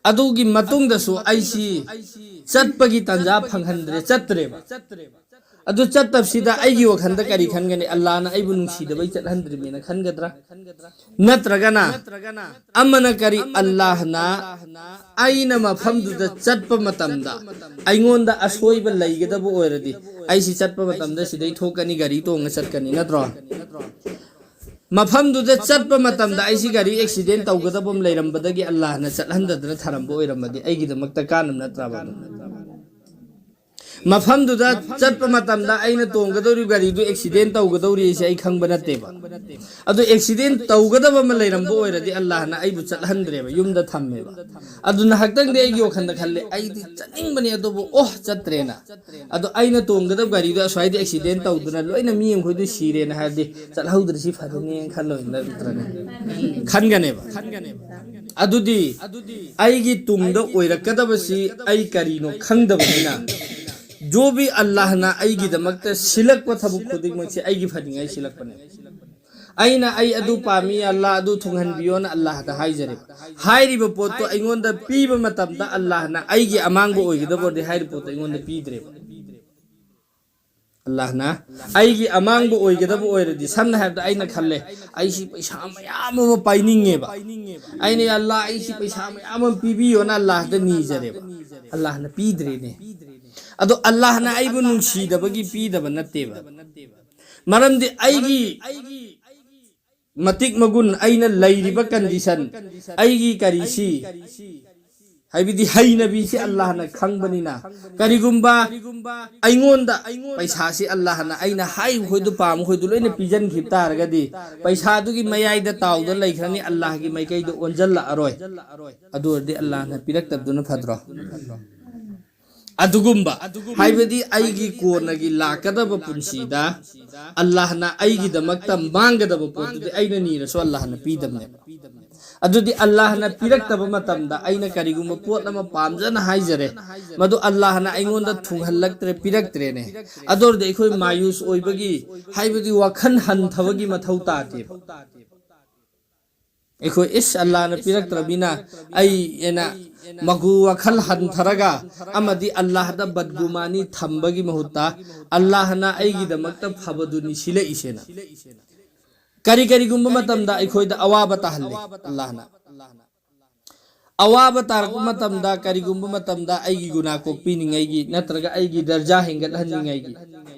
ꯑꯗꯨꯒꯤ ꯃꯇꯨꯡꯗꯁꯨ ꯑꯩꯁꯤ ꯆꯠꯄꯒꯤ ꯇꯥꯟꯖꯥ ꯐꯪꯍꯟꯗ꯭ꯔꯦ, ꯆꯠꯇ꯭ꯔꯦꯕ꯫ ꯑꯗꯨ ꯆꯠꯇꯕꯁꯤꯗ ꯑꯩꯒꯤ ꯋꯥꯈꯜꯗ ꯀꯔꯤ ꯈꯟꯒꯅꯤ? ꯑꯜꯂꯥꯍꯅ ꯑꯩꯕꯨ ꯅꯨꯡꯁꯤꯗꯕꯩ ꯆꯠꯍꯟꯗ꯭ꯔꯤꯕꯅꯦꯅ ꯈꯟꯒꯗ꯭ꯔꯥ? ꯅꯠꯇ꯭ꯔꯒꯅ ꯑꯃꯅ ꯀꯔꯤ? ꯑꯜꯂꯥꯍꯅ ꯑꯩꯅ ꯃꯐꯝꯗꯨꯗ ꯆꯠꯄ ꯃꯇꯝꯗ ꯑꯩꯉꯣꯟꯗ ꯑꯁꯣꯏꯕ ꯂꯩꯒꯗꯕ ꯑꯣꯏꯔꯗꯤ, ꯑꯩꯁꯤ ꯆꯠꯄ ꯃꯇꯝꯗ ꯁꯤꯗꯩ ꯊꯣꯛꯀꯅꯤ, ꯒꯥꯔꯤ ꯇꯣꯡꯉ ꯆꯠꯀꯅꯤ, ꯅꯠꯇ꯭ꯔꯣ? ꯃꯐꯝꯗꯨꯗ ꯆꯠꯄ ꯃꯇꯝꯗ ꯑꯩꯁꯤ ꯒꯥꯔꯤ ꯑꯦꯛꯁꯤꯗꯦꯟ ꯇꯧꯒꯗꯕ ꯑꯃ ꯂꯩꯔꯝꯕꯗꯒꯤ ꯑꯜꯂꯥꯍꯅ ꯆꯠꯍꯟꯗꯗꯅ ꯊꯔꯝꯕ ꯑꯣꯏꯔꯝꯃꯗꯤ ꯑꯩꯒꯤꯗꯃꯛꯇ ꯀꯥꯟꯅꯕ ꯅꯠꯇ꯭ꯔꯕ ꯑꯗꯨ? ꯃꯐꯝꯗꯨꯗ ꯆꯠꯄ ꯃꯇꯝꯗ ꯑꯩꯅ ꯇꯣꯡꯒꯗꯧꯔꯤꯕ ꯒꯥꯔꯤꯗꯨ ꯑꯦꯛꯁꯤꯗꯦꯟ ꯇꯧꯒꯗꯧꯔꯤ ꯍꯥꯏꯁꯦ ꯑꯩ ꯈꯪꯕ ꯅꯠꯇꯦꯕ꯫ ꯑꯗꯨ ꯑꯦꯛꯁꯤꯗꯦꯟ ꯇꯧꯒꯗꯕ ꯑꯃ ꯂꯩꯔꯝꯕ ꯑꯣꯏꯔꯗꯤ ꯑꯜꯂꯥꯍꯅ ꯑꯩꯕꯨ ꯆꯠꯍꯟꯗ꯭ꯔꯦꯕ, ꯌꯨꯝꯗ ꯊꯝꯃꯦꯕ꯫ ꯑꯗꯨ ꯉꯥꯏꯍꯥꯛꯇꯪꯗꯤ ꯑꯩꯒꯤ ꯋꯥꯈꯜꯗ ꯈꯜꯂꯦ, "ꯑꯩꯗꯤ ꯆꯠꯅꯤꯡꯕꯅꯤ, ꯑꯗꯨꯕꯨ ꯑꯣ, ꯆꯠꯇ꯭ꯔꯦꯅ꯫ ꯑꯗꯣ ꯑꯩꯅ ꯇꯣꯡꯒꯗꯕ ꯒꯥꯔꯤꯗꯣ ꯑꯁ꯭ꯋꯥꯏꯗ ꯑꯦꯛꯁꯤꯗꯦꯟ ꯇꯧꯗꯅ ꯂꯣꯏꯅ ꯃꯤ ꯑꯃꯈꯣꯏꯗꯨ ꯁꯤꯔꯦꯅ ꯍꯥꯏꯔꯗꯤ ꯆꯠꯍꯧꯗ꯭ꯔꯤꯁꯤ ꯐꯔꯅꯦꯅ ꯈꯜꯂꯣꯏ ꯅꯠꯇ꯭ꯔꯅꯦ?" ꯈꯟꯒꯅꯦꯕ꯫ ꯑꯗꯨꯗꯤ ꯑꯩꯒꯤ ꯇꯨꯡꯗ ꯑꯣꯏꯔꯛꯀꯗꯕꯁꯤ ꯑꯩ ꯀꯔꯤꯅꯣ ꯈꯪꯗꯕꯅꯤꯅ, ꯖꯣ ꯚꯤ ꯑꯜꯂꯥꯍꯅ ꯑꯩꯒꯤꯗꯃꯛꯇ ꯁꯤꯜꯂꯛꯄ ꯊꯕꯛ ꯈꯨꯗꯤꯡꯃꯛꯁꯦ ꯑꯩꯒꯤ ꯐꯅꯤꯡꯉꯥꯏ ꯁꯤꯜꯂꯛꯄꯅꯦ꯫ ꯑꯩꯅ "ꯑꯩ ꯑꯗꯨ ꯄꯥꯝꯃꯤ ꯑꯜꯂꯥ, ꯑꯗꯨ ꯊꯨꯡꯍꯟꯕꯤꯌꯣꯅ" ꯑꯜꯂꯥꯍꯗ ꯍꯥꯏꯖꯔꯦꯕ꯫ ꯍꯥꯏꯔꯤꯕ ꯄꯣꯠꯇꯣ ꯑꯩꯉꯣꯟꯗ ꯄꯤꯕ ꯃꯇꯝꯗ ꯑꯜꯂꯥꯍꯅ ꯑꯩꯒꯤ ꯑꯃꯥꯡꯕ ꯑꯣꯏꯒꯗꯕ ꯑꯣꯏꯔꯗꯤ ꯍꯥꯏꯔꯤꯕ ꯄꯣꯠꯇꯣ ꯑꯩꯉꯣꯟꯗ ꯄꯤꯗ꯭ꯔꯦꯕ꯫ ꯑꯜꯂꯥꯍꯅ ꯑꯩꯒꯤ ꯑꯃꯥꯡꯕ ꯑꯣꯏꯒꯗꯕ ꯑꯣꯏꯔꯗꯤ, ꯁꯝꯅ ꯍꯥꯏꯔꯕꯗ ꯑꯩꯅ ꯈꯜꯂꯦ, "ꯑꯩꯁꯤ ꯄꯩꯁꯥ ꯃꯌꯥꯝ ꯑꯃ ꯄꯥꯏꯅꯤꯡꯉꯦꯕ, ꯑꯩꯅ, ꯑꯜꯂꯥ, ꯑꯩꯁꯤ ꯄꯩꯁꯥ ꯃꯌꯥꯝ ꯑꯃ ꯄꯤꯕꯤꯌꯣꯅ" ꯑꯜꯂꯥꯍꯗ ꯅꯤꯖꯔꯦꯕ, ꯑꯜꯂꯥꯍꯅ ꯄꯤꯗ꯭ꯔꯦꯅꯦ꯫ ꯑꯗꯣ ꯑꯜꯂꯥꯍꯅ ꯑꯩꯕꯨ ꯅꯨꯡꯁꯤꯗꯕꯒꯤ ꯄꯤꯗꯕ ꯅꯠꯇꯦꯕ꯫ ꯃꯔꯝꯗꯤ ꯑꯩꯒꯤ ꯃꯇꯤꯛ ꯃꯒꯨꯟ, ꯑꯩꯅ ꯂꯩꯔꯤꯕ ꯀꯟꯗꯤꯁꯟ, ꯑꯩꯒꯤ ꯀꯔꯤꯁꯤ, ꯍꯥꯏꯕꯗꯤ ꯍꯩꯅꯕꯤꯁꯤ ꯑꯜꯂꯥꯍꯅ ꯈꯪꯕꯅꯤꯅ, ꯀꯔꯤꯒꯨꯝꯕ ꯑꯩꯉꯣꯟꯗ ꯄꯩꯁꯥꯁꯤ ꯑꯜꯂꯥꯍꯅ ꯑꯩꯅ ꯍꯥꯏꯔꯤꯕ ꯈꯣꯏꯗꯨ, ꯄꯥꯝꯕ ꯈꯣꯏꯗꯨ ꯂꯣꯏꯅ ꯄꯤꯖꯟꯈꯤꯕ ꯇꯥꯔꯒꯗꯤ, ꯄꯩꯁꯥꯗꯨꯒꯤ ꯃꯌꯥꯏꯗ ꯇꯥꯎꯗ ꯂꯩꯈ꯭ꯔꯅꯤ, ꯑꯜꯂꯥꯍꯒꯤ ꯃꯥꯏꯀꯩꯗ ꯑꯣꯟꯖꯜꯂꯛꯑꯔꯣꯏ꯫ ꯑꯗꯨ ꯑꯣꯏꯔꯗꯤ ꯑꯜꯂꯥꯍꯅ ꯄꯤꯔꯛꯇꯕꯗꯨꯅ ꯐꯗ꯭ꯔꯣ? ꯑꯗꯨꯒꯨꯝꯕ, ꯍꯥꯏꯕꯗꯤ ꯑꯩꯒꯤ ꯀꯣꯟꯅꯒꯤ ꯂꯥꯛꯀꯗꯕ ꯄꯨꯟꯁꯤꯗ ꯑꯜꯂꯥꯍꯅ ꯑꯩꯒꯤꯗꯃꯛꯇ ꯃꯥꯡꯒꯗꯕ ꯄꯣꯠꯇꯨꯗꯤ ꯑꯩꯅ ꯅꯤꯔꯁꯨ ꯑꯜꯂꯥꯍꯅ ꯄꯤꯗꯕꯅꯦꯕ꯫ ꯑꯗꯨꯗꯤ ꯑꯜꯂꯥꯍꯅ ꯄꯤꯔꯛꯇꯕ ꯃꯇꯝꯗ ꯑꯩꯅ ꯀꯔꯤꯒꯨꯝꯕ ꯄꯣꯠ ꯑꯃ ꯄꯥꯝꯖꯅ ꯍꯥꯏꯖꯔꯦ, ꯃꯗꯨ ꯑꯜꯂꯥꯍꯅ ꯑꯩꯉꯣꯟꯗ ꯊꯨꯡꯍꯜꯂꯛꯇ꯭ꯔꯦ, ꯄꯤꯔꯛꯇ꯭ꯔꯦꯅꯦ꯫ ꯑꯗꯨ ꯑꯣꯏꯔꯗꯤ ꯑꯩꯈꯣꯏ ꯃꯥꯌꯨꯁ ꯑꯣꯏꯕꯒꯤ, ꯍꯥꯏꯕꯗꯤ ꯋꯥꯈꯜ ꯍꯟꯊꯕꯒꯤ ꯃꯊꯧ ꯇꯥꯗꯦꯕ꯫ ꯑꯩꯈꯣꯏ, "ꯏꯁ, ꯑꯜꯂꯥꯍꯅ ꯄꯤꯔꯛꯇ꯭ꯔꯕꯅꯤꯅ ꯑꯩ" ꯑꯅ ꯃꯒꯨ ꯋꯥꯈꯜ ꯍꯟꯊꯔꯒ ꯑꯃꯗꯤ ꯑꯜꯂꯥꯍꯗ ꯕꯗꯒꯨꯃꯥꯅꯤ ꯊꯝꯕꯒꯤ ꯃꯍꯨꯠꯇ, "ꯑꯜꯂꯥꯍꯅ ꯑꯩꯒꯤꯗꯃꯛꯇ ꯐꯕꯗꯨꯅꯤ ꯁꯤꯜꯂꯛꯏꯁꯦꯅ" ꯀꯔꯤ ꯀꯔꯤꯒꯨꯝꯕ ꯃꯇꯝꯗ ꯑꯩꯈꯣꯏꯗ ꯑꯋꯥꯕ ꯇꯥꯍꯜꯂꯤ ꯑꯜꯂꯥꯍꯅ꯫ ꯑꯋꯥꯕ ꯇꯥꯔꯛꯄ ꯃꯇꯝꯗ, ꯀꯔꯤꯒꯨꯝꯕ ꯃꯇꯝꯗ ꯑꯩꯒꯤ ꯒꯨꯅꯥ ꯀꯣꯛꯄꯤꯅꯤꯡꯉꯥꯏꯒꯤ ꯅꯠꯇ꯭ꯔꯒ ꯑꯩꯒꯤ ꯗꯔꯖꯥ ꯍꯦꯟꯒꯠꯍꯟꯅꯤꯡꯉꯥꯏꯒꯤ,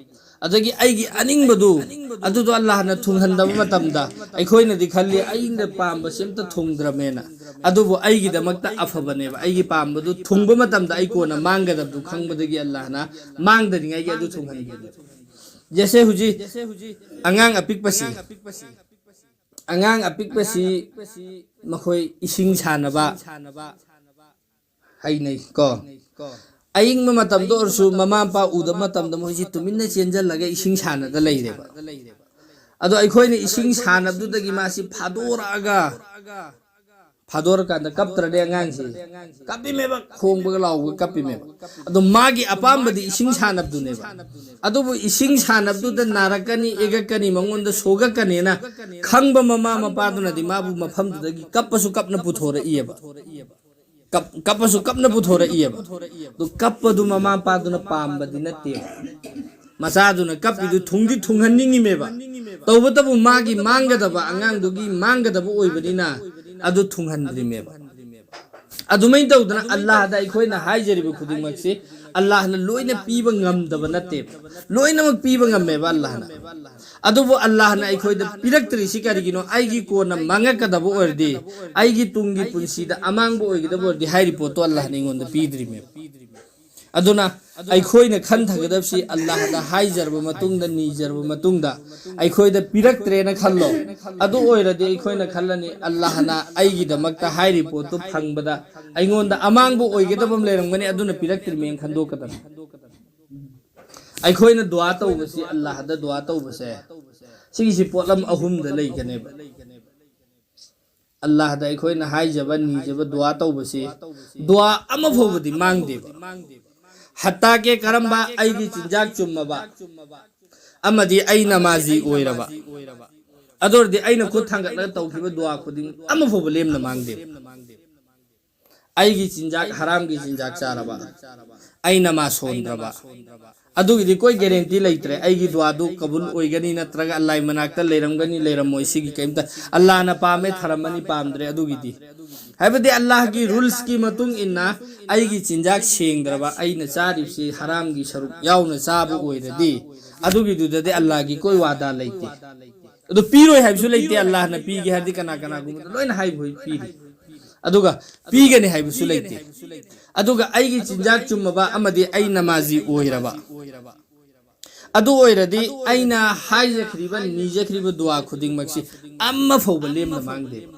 ꯑꯗꯒꯤ ꯑꯩꯒꯤ ꯑꯅꯤꯡꯕꯗꯨ, ꯑꯗꯨꯗꯣ ꯑꯜꯂꯥꯍꯅ ꯊꯨꯡꯍꯟꯗꯕ ꯃꯇꯝꯗ, ꯑꯩꯈꯣꯏꯅꯗꯤ ꯈꯜꯂꯤ, "ꯑꯩꯅ ꯄꯥꯝꯕꯁꯤ ꯑꯝꯇ ꯊꯨꯡꯗ꯭ꯔꯃꯦꯅ"꯫ ꯑꯗꯨꯕꯨ ꯑꯩꯒꯤꯗꯃꯛꯇ ꯑꯐꯕꯅꯦꯕ꯫ ꯑꯩꯒꯤ ꯄꯥꯝꯕꯗꯨ ꯊꯨꯡꯕ ꯃꯇꯝꯗ ꯑꯩ ꯀꯣꯟꯅ ꯃꯥꯡꯒꯗꯕꯗꯨ ꯈꯪꯕꯗꯒꯤ ꯑꯜꯂꯥꯍꯅ ꯃꯥꯡꯗꯅꯤꯡꯉꯥꯏꯒꯤ ꯑꯗꯨ ꯊꯨꯡꯍꯟꯕꯤꯕꯅꯦ꯫ ꯖꯦꯁꯦ ꯍꯧꯖꯤꯛ ꯑꯉꯥꯡ ꯑꯄꯤꯛꯄꯁꯤ, ꯑꯉꯥꯡ ꯑꯄꯤꯛꯄꯁꯤ ꯃꯈꯣꯏ ꯏꯁꯤꯡ ꯁꯥꯟꯅꯕ ꯍꯩꯅꯩ ꯀꯣ꯫ ꯑꯌꯤꯡꯕ ꯃꯇꯝꯗ ꯑꯣꯏꯔꯁꯨ ꯃꯃꯥ ꯃꯄꯥ ꯎꯗꯕ ꯃꯇꯝꯗ ꯃꯣꯏꯁꯤ ꯇꯨꯃꯤꯟꯅ ꯆꯦꯟꯁꯤꯜꯂꯒ ꯏꯁꯤꯡ ꯁꯥꯟꯅꯗ ꯂꯩꯔꯦꯕ꯫ ꯑꯗꯣ ꯑꯩꯈꯣꯏꯅ ꯏꯁꯤꯡ ꯁꯥꯟꯅꯕꯗꯨꯗꯒꯤ ꯃꯥꯁꯤ ꯐꯥꯗꯣꯔꯛꯑꯒ ꯐꯥꯗꯣꯔꯀꯥꯟꯗ ꯀꯞꯇ꯭ꯔꯅꯦ ꯑꯉꯥꯡꯁꯤ? ꯀꯞꯄꯤꯃꯦꯕ, ꯈꯣꯡꯕꯒ ꯂꯥꯎꯕꯒ ꯀꯞꯄꯤꯃꯦꯕ꯫ ꯑꯗꯣ ꯃꯥꯒꯤ ꯑꯄꯥꯝꯕꯗꯤ ꯏꯁꯤꯡ ꯁꯥꯟꯅꯕꯗꯨꯅꯦꯕ꯫ ꯑꯗꯨꯕꯨ ꯏꯁꯤꯡ ꯁꯥꯟꯅꯕꯗꯨꯗ ꯅꯥꯔꯛꯀꯅꯤ, ꯏꯒꯛꯀꯅꯤ, ꯃꯉꯣꯟꯗ ꯁꯣꯛꯂꯛꯀꯅꯤꯅ ꯈꯪꯕ ꯃꯃꯥ ꯃꯄꯥꯗꯨꯅꯗꯤ ꯃꯥꯕꯨ ꯃꯐꯝꯗꯨꯗꯒꯤ ꯀꯞꯄꯁꯨ ꯀꯞꯅ ꯄꯨꯊꯣꯔꯛꯏꯑꯕ꯫ ꯀꯞ-, ꯀꯞꯄꯁꯨ ꯀꯞꯅ ꯄꯨꯊꯣꯔꯛꯏꯑꯕ꯫ ꯑꯗꯨ ꯀꯞꯄꯗꯨ ꯃꯃꯥ ꯃꯄꯥꯗꯨꯅ ꯄꯥꯝꯕꯗꯤ ꯅꯠꯇꯦꯕ꯫ ꯃꯆꯥꯗꯨꯅ ꯀꯞꯄꯤꯗꯨ ꯊꯨꯡꯗꯤ ꯊꯨꯡꯍꯟꯅꯤꯡꯉꯤꯃꯦꯕ꯫ ꯇꯧꯕꯇꯕꯨ ꯃꯥꯒꯤ ꯃꯥꯡꯒꯗꯕ, ꯑꯉꯥꯡꯗꯨꯒꯤ ꯃꯥꯡꯒꯗꯕ ꯑꯣꯏꯕꯅꯤꯅ ꯑꯗꯨ ꯊꯨꯡꯍꯟꯗ꯭ꯔꯤꯃꯦꯕ꯫ ꯑꯗꯨꯃꯥꯏꯅ ꯇꯧꯗꯅ ꯑꯜꯂꯥꯍꯗ ꯑꯩꯈꯣꯏꯅ ꯍꯥꯏꯖꯔꯤꯕ ꯈꯨꯗꯤꯡꯃꯛꯁꯤ ꯑꯜꯂꯥꯍꯅ ꯂꯣꯏꯅ ꯄꯤꯕ ꯉꯝꯗꯕ ꯅꯠꯇꯦꯕ꯫ ꯂꯣꯏꯅꯃꯛ ꯄꯤꯕ ꯉꯝꯃꯦꯕ ꯑꯜꯂꯥꯍꯅ꯫ ꯑꯗꯨꯕꯨ ꯑꯜꯂꯥꯍꯅ ꯑꯩꯈꯣꯏꯗ ꯄꯤꯔꯛꯇ꯭ꯔꯤꯁꯤ ꯀꯔꯤꯒꯤꯅꯣ? ꯑꯩꯒꯤ ꯀꯣꯟꯅ ꯃꯥꯡꯉꯛꯀꯗꯕ ꯑꯣꯏꯔꯗꯤ, ꯑꯩꯒꯤ ꯇꯨꯡꯒꯤ ꯄꯨꯟꯁꯤꯗ ꯑꯃꯥꯡꯕ ꯑꯣꯏꯒꯗꯕ ꯑꯣꯏꯔꯗꯤ ꯍꯥꯏꯔꯤ ꯄꯣꯠꯇꯣ ꯑꯜꯂꯥꯍꯅ ꯑꯩꯉꯣꯟꯗ ꯄꯤꯗ꯭ꯔꯤꯃꯦꯕ꯫ ꯑꯗꯨꯅ ꯑꯩꯈꯣꯏꯅ ꯈꯟꯊꯒꯗꯕꯁꯤ ꯑꯜꯂꯥꯍꯗ ꯍꯥꯏꯖꯔꯕ ꯃꯇꯨꯡꯗ, ꯅꯤꯖꯔꯕ ꯃꯇꯨꯡꯗ ꯑꯩꯈꯣꯏꯗ ꯄꯤꯔꯛꯇ꯭ꯔꯦꯅ ꯈꯜꯂꯣ꯫ ꯑꯗꯨ ꯑꯣꯏꯔꯗꯤ ꯑꯩꯈꯣꯏꯅ ꯈꯜꯂꯅꯤ, "ꯑꯜꯂꯥꯍꯅ ꯑꯩꯒꯤꯗꯃꯛꯇ ꯍꯥꯏꯔꯤ ꯄꯣꯠꯇꯨ ꯐꯪꯕꯗ ꯑꯩꯉꯣꯟꯗ ꯑꯃꯥꯡꯕ ꯑꯣꯏꯒꯗꯕ ꯑꯃ ꯂꯩꯔꯝꯒꯅꯤ, ꯑꯗꯨꯅ ꯄꯤꯔꯛꯇ꯭ꯔꯤꯃꯦꯅ" ꯈꯟꯗꯣꯛꯀꯗꯕꯅꯤ꯫ ꯑꯩꯈꯣꯏꯅ ꯗꯨꯋꯥ ꯇꯧꯕꯁꯤ, ꯑꯜꯂꯥꯍꯗ ꯗꯨꯋꯥ ꯇꯧꯕꯁꯦ, ꯁꯤꯒꯤꯁꯤ ꯄꯣꯠꯂꯝ ꯑꯍꯨꯝꯗ ꯂꯩꯒꯅꯦꯕ꯫ ꯑꯜꯂꯥꯍꯗ ꯑꯩꯈꯣꯏꯅ ꯍꯥꯏꯖꯕ, ꯅꯤꯖꯕ, ꯗꯨꯋꯥ ꯇꯧꯕꯁꯤ ꯗꯨꯋꯥ ꯑꯃꯐꯥꯎꯕꯗꯤ ꯃꯥꯡꯗꯦꯕ꯫ ꯍꯠꯇꯥ ꯀꯦ ꯀꯔꯝꯕ? ꯑꯩꯒꯤ ꯆꯤꯟꯖꯥꯛ ꯆꯨꯝꯃꯕ ꯑꯃꯗꯤ ꯑꯩ ꯅꯃꯥꯖꯤ ꯑꯣꯏꯔꯕ, ꯑꯗꯨ ꯑꯣꯏꯔꯗꯤ ꯑꯩꯅ ꯈꯨꯠ ꯊꯥꯡꯒꯠꯂꯒ ꯇꯧꯈꯤꯕ ꯗꯨꯋꯥ ꯈꯨꯗꯤꯡ ꯑꯃꯐꯥꯎꯕ ꯂꯦꯝꯅ ꯃꯥꯡꯗꯦꯕ꯫ ꯑꯩꯒꯤ ꯆꯤꯟꯖꯥꯛ ꯍꯔꯥꯝꯒꯤ ꯆꯤꯟꯖꯥꯛ ꯆꯥꯔꯕ, ꯑꯩ ꯅꯃꯥꯖ ꯁꯣꯟꯗ꯭ꯔꯕ, ꯑꯗꯨꯒꯤꯗꯤ ꯀꯣꯏ ꯒꯦꯔꯦꯟꯇꯤ ꯂꯩꯇ꯭ꯔꯦ꯫ ꯑꯩꯒꯤ ꯗꯨꯋꯥꯗꯨ ꯀꯕꯨꯜ ꯑꯣꯏꯒꯅꯤ ꯅꯠꯇ꯭ꯔꯒ ꯑꯜꯂꯥꯍ ꯃꯅꯥꯛꯇ ꯂꯩꯔꯝꯒꯅꯤ ꯂꯩꯔꯝꯃꯣꯏ, ꯁꯤꯒꯤ ꯀꯩꯝꯇ꯫ ꯑꯜꯂꯥꯍꯅ ꯄꯥꯝꯃꯦ ꯊꯔꯝꯃꯅꯤ, ꯄꯥꯝꯗ꯭ꯔꯦ ꯑꯗꯨꯒꯤꯗꯤ꯫ ꯍꯥꯏꯕꯗꯤ ꯑꯜꯂꯥꯍꯒꯤ ꯔꯨꯜꯁꯀꯤ ꯃꯇꯨꯡ ꯏꯟꯅ ꯑꯩꯒꯤ ꯆꯤꯟꯖꯥꯛ ꯁꯦꯡꯗ꯭ꯔꯕ, ꯑꯩꯅ ꯆꯥꯔꯤꯕꯁꯤ ꯍꯔꯥꯝꯒꯤ ꯁꯔꯨꯛ ꯌꯥꯎꯅ ꯆꯥꯕ ꯑꯣꯏꯔꯗꯤ, ꯑꯗꯨꯒꯤꯗꯨꯗꯗꯤ ꯑꯜꯂꯥꯍꯒꯤ ꯀꯣꯏ ꯋꯥꯗꯥ ꯂꯩꯇꯦ꯫ ꯑꯗꯨ ꯄꯤꯔꯣꯏ ꯍꯥꯏꯕꯁꯨ ꯂꯩꯇꯦ꯫ ꯑꯜꯂꯥꯍꯅ ꯄꯤꯒꯦ ꯍꯥꯏꯔꯗꯤ ꯀꯅꯥ ꯀꯅꯥꯒꯨꯝꯕꯗ ꯂꯣꯏꯅ ꯍꯥꯏꯕ ꯄꯤꯔꯤ꯫ ꯑꯗꯨꯒ ꯄꯤꯒꯅꯤ ꯍꯥꯏꯕꯁꯨ ꯂꯩꯇꯦ꯫ ꯑꯗꯨꯒ ꯑꯩꯒꯤ ꯆꯤꯟꯖꯥꯛ ꯆꯨꯝꯃꯕ ꯑꯃꯗꯤ ꯑꯩ ꯅꯃꯥꯖꯤ ꯑꯣꯏꯔꯕ, ꯑꯗꯨ ꯑꯣꯏꯔꯗꯤ ꯑꯩꯅ ꯍꯥꯏꯖꯈ꯭ꯔꯤꯕ, ꯅꯤꯖꯈ꯭ꯔꯤꯕ ꯗꯨꯋꯥ ꯈꯨꯗꯤꯡꯃꯛꯁꯤ ꯑꯃ ꯐꯥꯎꯕ ꯂꯦꯝꯅ ꯃꯥꯡꯗꯦꯕ꯫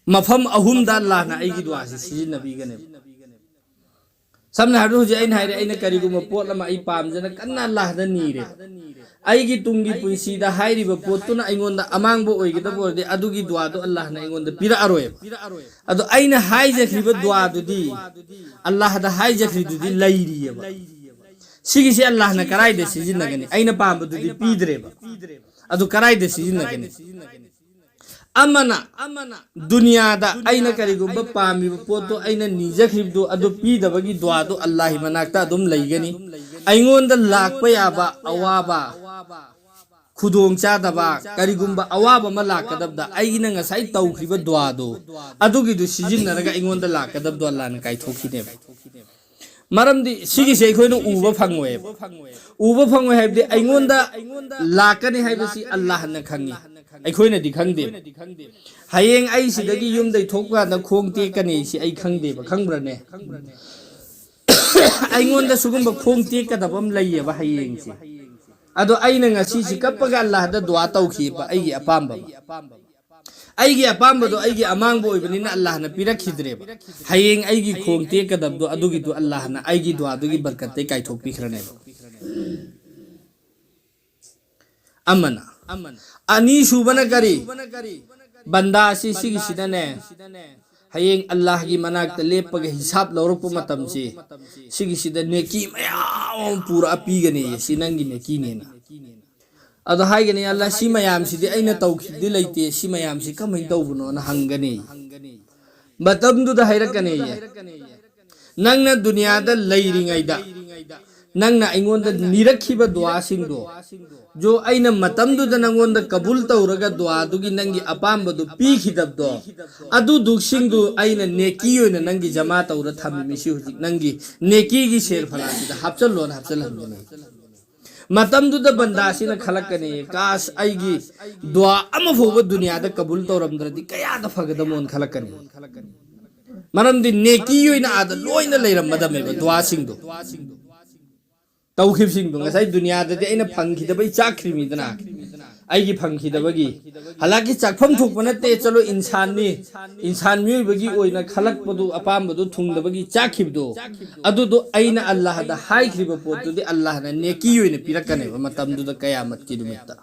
ꯃꯐꯝ ꯑꯍꯨꯝꯗ ꯑꯜꯂꯥꯍꯅ ꯑꯩꯒꯤ ꯗꯨꯋꯥꯁꯤ ꯁꯤꯖꯤꯟꯅꯕꯤꯒꯅꯦꯕ꯫ ꯁꯝꯅ ꯍꯥꯏꯔꯕꯗ ꯍꯧꯖꯤꯛ ꯑꯩꯅ ꯍꯥꯏꯔꯦ, ꯑꯩꯅ ꯀꯔꯤꯒꯨꯝꯕ ꯄꯣꯠ ꯑꯃ ꯑꯩ ꯄꯥꯝꯖꯅ ꯀꯟꯅ ꯑꯜꯂꯥꯍꯗ ꯅꯤꯔꯦ, ꯑꯩꯒꯤ ꯇꯨꯡꯒꯤ ꯄꯨꯟꯁꯤꯗ ꯍꯥꯏꯔꯤꯕ ꯄꯣꯠꯇꯨꯅ ꯑꯩꯉꯣꯟꯗ ꯑꯃꯥꯡꯕ ꯑꯣꯏꯒꯗꯕ ꯑꯣꯏꯔꯗꯤ ꯑꯗꯨꯒꯤ ꯗꯨꯋꯥꯗꯣ ꯑꯜꯂꯥꯍꯅ ꯑꯩꯉꯣꯟꯗ ꯄꯤꯔꯛꯑꯔꯣꯏꯕ꯫ ꯑꯗꯣ ꯑꯩꯅ ꯍꯥꯏꯖꯈ꯭ꯔꯤꯕ ꯗꯨꯋꯥꯗꯨꯗꯤ, ꯑꯜꯂꯥꯍꯗ ꯍꯥꯏꯖꯈ꯭ꯔꯤꯗꯨꯗꯤ ꯂꯩꯔꯤꯑꯕ꯫ ꯁꯤꯒꯤꯁꯦ ꯑꯜꯂꯥꯍꯅ ꯀꯗꯥꯏꯗ ꯁꯤꯖꯤꯟꯅꯒꯅꯤ? ꯑꯩꯅ ꯄꯥꯝꯕꯗꯨꯗꯤ ꯄꯤꯗ꯭ꯔꯦꯕ꯫ ꯑꯗꯨ ꯀꯗꯥꯏꯗ ꯁꯤꯖꯤꯟꯅꯒꯅꯤ? ꯑꯃꯅ ꯗꯨꯅꯤꯌꯥꯗ ꯑꯩꯅ ꯀꯔꯤꯒꯨꯝꯕ ꯄꯥꯝꯃꯤꯕ ꯄꯣꯠꯇꯣ, ꯑꯩꯅ ꯅꯤꯖꯈꯤꯕꯗꯨ ꯑꯗꯨ ꯄꯤꯗꯕꯒꯤ ꯗꯨꯋꯥꯗꯨ ꯑꯜꯂꯥꯍꯤ ꯃꯅꯥꯛꯇ ꯑꯗꯨꯝ ꯂꯩꯒꯅꯤ꯫ ꯑꯩꯉꯣꯟꯗ ꯂꯥꯛꯄ ꯌꯥꯕ ꯑꯋꯥꯕ, ꯈꯨꯗꯣꯡ ꯆꯥꯗꯕ, ꯀꯔꯤꯒꯨꯝꯕ ꯑꯋꯥꯕ ꯑꯃ ꯂꯥꯛꯀꯗꯕꯗ ꯑꯩꯅ ꯉꯁꯥꯏ ꯇꯧꯈꯤꯕ ꯗꯨꯋꯥꯗꯨ, ꯑꯗꯨꯒꯤꯗꯨ ꯁꯤꯖꯤꯟꯅꯔꯒ ꯑꯩꯉꯣꯟꯗ ꯂꯥꯛꯀꯗꯕꯗꯣ ꯑꯜꯂꯥꯍꯅ ꯀꯥꯏꯊꯣꯛꯈꯤꯅꯦꯕ꯫ ꯃꯔꯝꯗꯤ ꯁꯤꯒꯤꯁꯦ ꯑꯩꯈꯣꯏꯅ ꯎꯕ ꯐꯪꯉꯣꯏꯕ꯫ ꯎꯕ ꯐꯪꯉꯣꯏ ꯍꯥꯏꯕꯗꯤ ꯑꯩꯉꯣꯟꯗ ꯂꯥꯛꯀꯅꯤ ꯍꯥꯏꯕꯁꯤ ꯑꯜꯂꯥꯍꯅ ꯈꯪꯉꯤ, ꯑꯩꯈꯣꯏꯅꯗꯤ ꯈꯪꯗꯦꯕ꯫ ꯍꯌꯦꯡ ꯑꯩ ꯁꯤꯗꯒꯤ ꯌꯨꯝꯗꯩ ꯊꯣꯛꯄ ꯀꯥꯟꯗ ꯈꯣꯡ ꯇꯦꯛꯀꯅꯤ ꯁꯤ ꯑꯩ ꯈꯪꯗꯦꯕ, ꯈꯪꯕ꯭ꯔꯅꯦ? ꯑꯩꯉꯣꯟꯗ ꯁꯤꯒꯨꯝꯕ ꯈꯣꯡ ꯇꯦꯛꯀꯗꯕ ꯑꯃ ꯂꯩꯌꯦꯕ ꯍꯌꯦꯡꯁꯦ꯫ ꯑꯗꯣ ꯑꯩꯅ ꯉꯁꯤꯁꯤ ꯀꯞꯄꯒ ꯑꯜꯂꯥꯍꯗ ꯗꯨꯋꯥ ꯇꯧꯈꯤꯕ, ꯑꯩꯒꯤ ꯑꯄꯥꯝꯕ ꯑꯃ꯫ ꯑꯩꯒꯤ ꯑꯄꯥꯝꯕꯗꯣ ꯑꯩꯒꯤ ꯑꯃꯥꯡꯕ ꯑꯣꯏꯕꯅꯤꯅ ꯑꯜꯂꯥꯍꯅ ꯄꯤꯔꯛꯈꯤꯗ꯭ꯔꯦꯕ꯫ ꯍꯌꯦꯡ ꯑꯩꯒꯤ ꯈꯣꯡ ꯇꯦꯛꯀꯗꯕꯗꯣ ꯑꯗꯨꯒꯤꯗꯨ ꯑꯜꯂꯥꯍꯅ ꯑꯩꯒꯤ ꯗꯨꯋꯥꯗꯨꯒꯤ ꯕꯔꯀꯠꯇꯩ ꯀꯥꯏꯊꯣꯛꯄꯤꯈ꯭ꯔꯅꯦꯕ꯫ ꯑꯃꯅ꯫ ꯑꯅꯤꯁꯨꯕꯅ ꯀꯔꯤ? ꯕꯟꯗꯥꯁꯤ ꯁꯤꯒꯤꯁꯤꯗꯅꯦ, ꯍꯌꯦꯡ ꯑꯜꯂꯥꯍꯒꯤ ꯃꯅꯥꯛꯇ ꯂꯦꯞꯄꯒ ꯍꯤꯁꯥꯕ ꯂꯧꯔꯛꯄ ꯃꯇꯝꯁꯤ, ꯁꯤꯒꯤꯁꯤꯗ ꯅꯦꯀꯤ ꯃꯌꯥꯝ ꯑꯃ ꯄꯨꯔꯛꯑ ꯄꯤꯒꯅꯤ, ꯁꯤ ꯅꯪꯒꯤ ꯅꯦꯀꯤꯅꯦꯅ꯫ ꯑꯗꯣ ꯍꯥꯏꯒꯅꯤ, "ꯑꯜꯂꯥ, ꯁꯤ ꯃꯌꯥꯝꯁꯤꯗꯤ ꯑꯩꯅ ꯇꯧꯈꯤꯕꯗꯤ ꯂꯩꯇꯦ, ꯁꯤ ꯃꯌꯥꯝꯁꯤ ꯀꯃꯥꯏꯅ ꯇꯧꯕꯅꯣꯅ?" ꯍꯪꯒꯅꯤ꯫ ꯃꯇꯝꯗꯨꯗ ꯍꯥꯏꯔꯛꯀꯅꯤꯌꯦ, "ꯅꯪꯅ ꯗꯨꯅꯤꯌꯥꯗ ꯂꯩꯔꯤꯉꯩꯗ ꯅꯪꯅ ꯑꯩꯉꯣꯟꯗ ꯅꯤꯔꯛꯈꯤꯕ ꯗꯨꯋꯥꯁꯤꯡꯗꯣ, ꯖꯣ ꯑꯩꯅ ꯃꯇꯝꯗꯨꯗ ꯅꯪꯉꯣꯟꯗ ꯀꯕꯨꯜ ꯇꯧꯔꯒ ꯗꯨꯋꯥꯗꯨꯒꯤ ꯅꯪꯒꯤ ꯑꯄꯥꯝꯕꯗꯨ ꯄꯤꯈꯤꯗꯕꯗꯣ, ꯑꯗꯨꯗꯨꯁꯤꯡꯗꯨ ꯑꯩꯅ ꯅꯦꯀꯤ ꯑꯣꯏꯅ ꯅꯪꯒꯤ ꯖꯃꯥ ꯇꯧꯔ ꯊꯝꯃꯤꯁꯤ ꯍꯧꯖꯤꯛ ꯅꯪꯒꯤ ꯅꯦꯀꯤꯒꯤ ꯁꯦꯔ ꯐꯂꯥꯁꯤꯗ ꯍꯥꯞꯆꯜꯂꯣꯅ ꯍꯥꯞꯆꯜꯍꯟꯒꯅꯤ"꯫ ꯃꯇꯝꯗꯨꯗ ꯕꯟꯗꯥꯁꯤꯅ ꯈꯜꯂꯛꯀꯅꯤ, "ꯀꯥꯁ, ꯑꯩꯒꯤ ꯗꯨꯋꯥ ꯑꯃ ꯐꯥꯎꯕ ꯗꯨꯅꯤꯌꯥꯗ ꯀꯕꯨꯜ ꯇꯧꯔꯝꯗ꯭ꯔꯗꯤ ꯀꯌꯥꯗ ꯐꯒꯗꯃꯣꯅ" ꯈꯜꯂꯛꯀꯅꯤ꯫ ꯃꯔꯝꯗꯤ ꯅꯦꯀꯤ ꯑꯣꯏꯅ ꯑꯥꯗ ꯂꯣꯏꯅ ꯂꯩꯔꯝꯃꯗꯝꯃꯦꯕ ꯗꯨꯋꯥꯁꯤꯡꯗꯣ꯫ ꯇꯧꯈꯤꯕꯁꯤꯡꯗꯣ ꯉꯁꯥꯏ ꯗꯨꯅꯤꯌꯥꯗꯗꯤ ꯑꯩꯅ ꯐꯪꯈꯤꯗꯕꯩ ꯆꯥꯛꯈ꯭ꯔꯤꯃꯤꯗꯅ, ꯑꯩꯒꯤ ꯐꯪꯈꯤꯗꯕꯒꯤ꯫ ꯍꯂꯥꯛꯀꯤ ꯆꯥꯛꯐꯝ ꯊꯣꯛꯄ ꯅꯠꯇꯦ, ꯆꯠꯂꯣ, ꯏꯟꯁꯥꯟꯅꯤ꯫ ꯏꯟꯁꯥꯟ ꯃꯤꯑꯣꯏꯕꯒꯤ ꯑꯣꯏꯅ ꯈꯜꯂꯛꯄꯗꯨ, ꯑꯄꯥꯝꯕꯗꯨ ꯊꯨꯡꯗꯕꯒꯤ ꯆꯥꯛꯈꯤꯕꯗꯣ, ꯑꯗꯨꯗꯣ ꯑꯩꯅ ꯑꯜꯂꯥꯍꯗ ꯍꯥꯏꯈ꯭ꯔꯤꯕ ꯄꯣꯠꯇꯨꯗꯤ ꯑꯜꯂꯥꯍꯅ ꯅꯦꯀꯤ ꯑꯣꯏꯅ ꯄꯤꯔꯛꯀꯅꯦꯕ ꯃꯇꯝꯗꯨꯗ, ꯀꯌꯥꯃꯠꯀꯤ ꯅꯨꯃꯤꯠꯇ꯫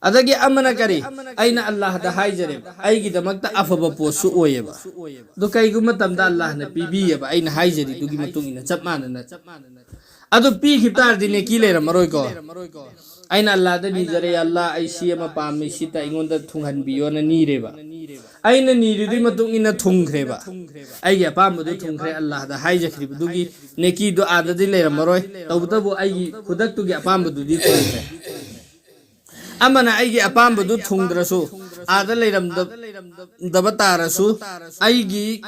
ꯑꯗꯒꯤ ꯑꯃꯅ ꯀꯔꯤ? ꯑꯩꯅ ꯑꯜꯂꯥꯍꯗ ꯍꯥꯏꯖꯔꯦꯕ, ꯑꯩꯒꯤꯗꯃꯛꯇ ꯑꯐꯕ ꯄꯣꯠꯁꯨ ꯑꯣꯏꯌꯦꯕ꯫ ꯑꯗꯣ ꯀꯩꯒꯨꯝꯕ ꯃꯇꯝꯗ ꯑꯜꯂꯥꯍꯅ ꯄꯤꯕꯤꯌꯦꯕ, ꯑꯩꯅ ꯍꯥꯏꯖꯔꯤꯗꯨꯒꯤ ꯃꯇꯨꯡ ꯏꯟꯅ ꯆꯞ ꯃꯥꯟꯅꯅ꯫ ꯑꯗꯨ ꯄꯤꯈꯤꯕ ꯇꯥꯔꯗꯤ ꯅꯦꯀꯤ ꯂꯩꯔꯝꯃꯔꯣꯏꯀꯣ꯫ ꯑꯩꯅ ꯑꯜꯂꯥꯍꯗ ꯅꯤꯖꯔꯦ, "ꯑꯜꯂꯥꯍ, ꯑꯩ ꯁꯤ ꯑꯃ ꯄꯥꯝꯃꯤ, ꯁꯤꯇ ꯑꯩꯉꯣꯟꯗ ꯊꯨꯡꯍꯟꯕꯤꯌꯣꯅ" ꯅꯤꯔꯦꯕ꯫ ꯑꯩꯅ ꯅꯤꯔꯤꯗꯨꯒꯤ ꯃꯇꯨꯡ ꯏꯟꯅ ꯊꯨꯡꯈ꯭ꯔꯦꯕ꯫ ꯑꯩꯒꯤ ꯑꯄꯥꯝꯕꯗꯨ ꯊꯨꯡꯈ꯭ꯔꯦ, ꯑꯜꯂꯥꯍꯗ ꯍꯥꯏꯖꯈ꯭ꯔꯤꯕꯗꯨꯒꯤ ꯅꯦꯀꯤꯗꯨ ꯑꯥꯗꯗꯤ ꯂꯩꯔꯝꯃꯔꯣꯏ, ꯇꯧꯕꯇꯕꯨ ꯑꯩꯒꯤ ꯈꯨꯗꯛꯇꯨꯒꯤ ꯑꯄꯥꯝꯕꯗꯨꯗꯤ ꯊꯨꯡꯈ꯭ꯔꯦ꯫ ꯑꯃꯅ ꯑꯩꯒꯤ ꯑꯄꯥꯝꯕꯗꯨ ꯊꯨꯡꯗ꯭ꯔꯁꯨ, ꯑꯥꯗ ꯂꯩꯔꯝꯗꯕ ꯇꯥꯔꯁꯨ, ꯑꯩꯒꯤ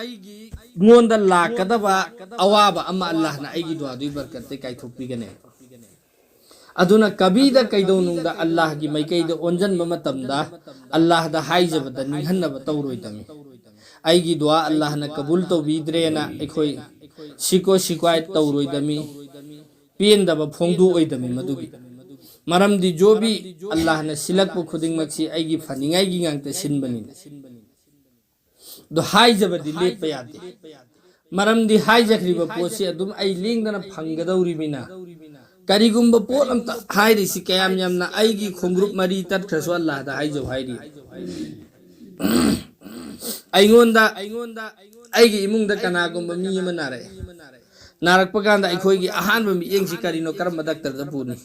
ꯉꯣꯟꯗ ꯂꯥꯛꯀꯗꯕ ꯑꯋꯥꯕ ꯑꯃ ꯑꯜꯂꯥꯍꯅ ꯑꯩꯒꯤ ꯗꯨꯋꯥꯗꯨꯒꯤ ꯕꯔꯀꯠꯇꯩ ꯀꯥꯏꯊꯣꯛꯄꯤꯒꯅꯦꯕ꯫ ꯑꯗꯨꯅ ꯀꯕꯤꯗ ꯀꯩꯗꯧꯅꯨꯡꯗ ꯑꯜꯂꯥꯍꯒꯤ ꯃꯥꯏꯀꯩꯗ ꯑꯣꯟꯁꯤꯟꯕ ꯃꯇꯝꯗ ꯑꯜꯂꯥꯍꯗ ꯍꯥꯏꯖꯕꯗ ꯅꯤꯡꯍꯟꯅꯕ ꯇꯧꯔꯣꯏꯗꯕꯅꯤ꯫ ꯑꯩꯒꯤ ꯗꯨꯋꯥ ꯑꯜꯂꯥꯍꯅ ꯀꯕꯨꯜ ꯇꯧꯕꯤꯗ꯭ꯔꯦꯅ ꯑꯩꯈꯣꯏ ꯁꯤꯀꯣ ꯁꯤꯀꯥꯏ ꯇꯧꯔꯣꯏꯗꯕꯅꯤ, ꯄꯦꯟꯗꯕ ꯐꯣꯡꯗꯣꯛꯑꯣꯏꯗꯕꯅꯤ ꯃꯗꯨꯒꯤ꯫ ꯃꯔꯝꯗꯤ ꯖꯣꯕꯤ, ꯑꯜꯂꯥꯍꯅ ꯁꯤꯜꯂꯛꯄ ꯈꯨꯗꯤꯡꯃꯛꯁꯤ ꯑꯩꯒꯤ ꯐꯅꯤꯡꯉꯥꯏꯒꯤ ꯉꯥꯛꯇ ꯁꯤꯟꯕꯅꯤꯅ꯫ ꯑꯗꯣ ꯍꯥꯏꯖꯕꯗꯤ ꯂꯦꯞꯄ ꯌꯥꯗꯦ꯫ ꯃꯔꯝꯗꯤ ꯍꯥꯏꯖꯈ꯭ꯔꯤꯕ ꯄꯣꯠꯁꯤ ꯑꯗꯨꯝ ꯑꯩ ꯂꯦꯡꯗꯅ ꯐꯪꯒꯗꯧꯔꯤꯕꯅꯤꯅ꯫ ꯀꯔꯤꯒꯨꯝꯕ ꯄꯣꯠ ꯑꯝꯇ ꯍꯥꯏꯔꯤꯁꯤ ꯀꯌꯥꯝ ꯌꯥꯝꯅ ꯑꯩꯒꯤ ꯈꯣꯡꯒ꯭ꯔꯨꯞ ꯃꯔꯤ ꯇꯠꯈ꯭ꯔꯁꯨ ꯑꯜꯂꯥꯍꯗ ꯍꯥꯏꯖꯧ ꯍꯥꯏꯔꯤ꯫ ꯑꯩꯉꯣꯟꯗ, ꯑꯩꯒꯤ ꯏꯃꯨꯡꯗ ꯀꯅꯥꯒꯨꯝꯕ ꯃꯤ ꯑꯃ ꯅꯥꯔꯛꯑꯦ꯫ ꯅꯥꯔꯛꯄ ꯀꯥꯟꯗ ꯑꯩꯈꯣꯏꯒꯤ ꯑꯍꯥꯟꯕ ꯃꯤꯠꯌꯦꯡꯁꯤ ꯀꯔꯤꯅꯣ? ꯀꯔꯝꯕ ꯗꯥꯛꯇꯔꯗ ꯄꯨꯅꯤ?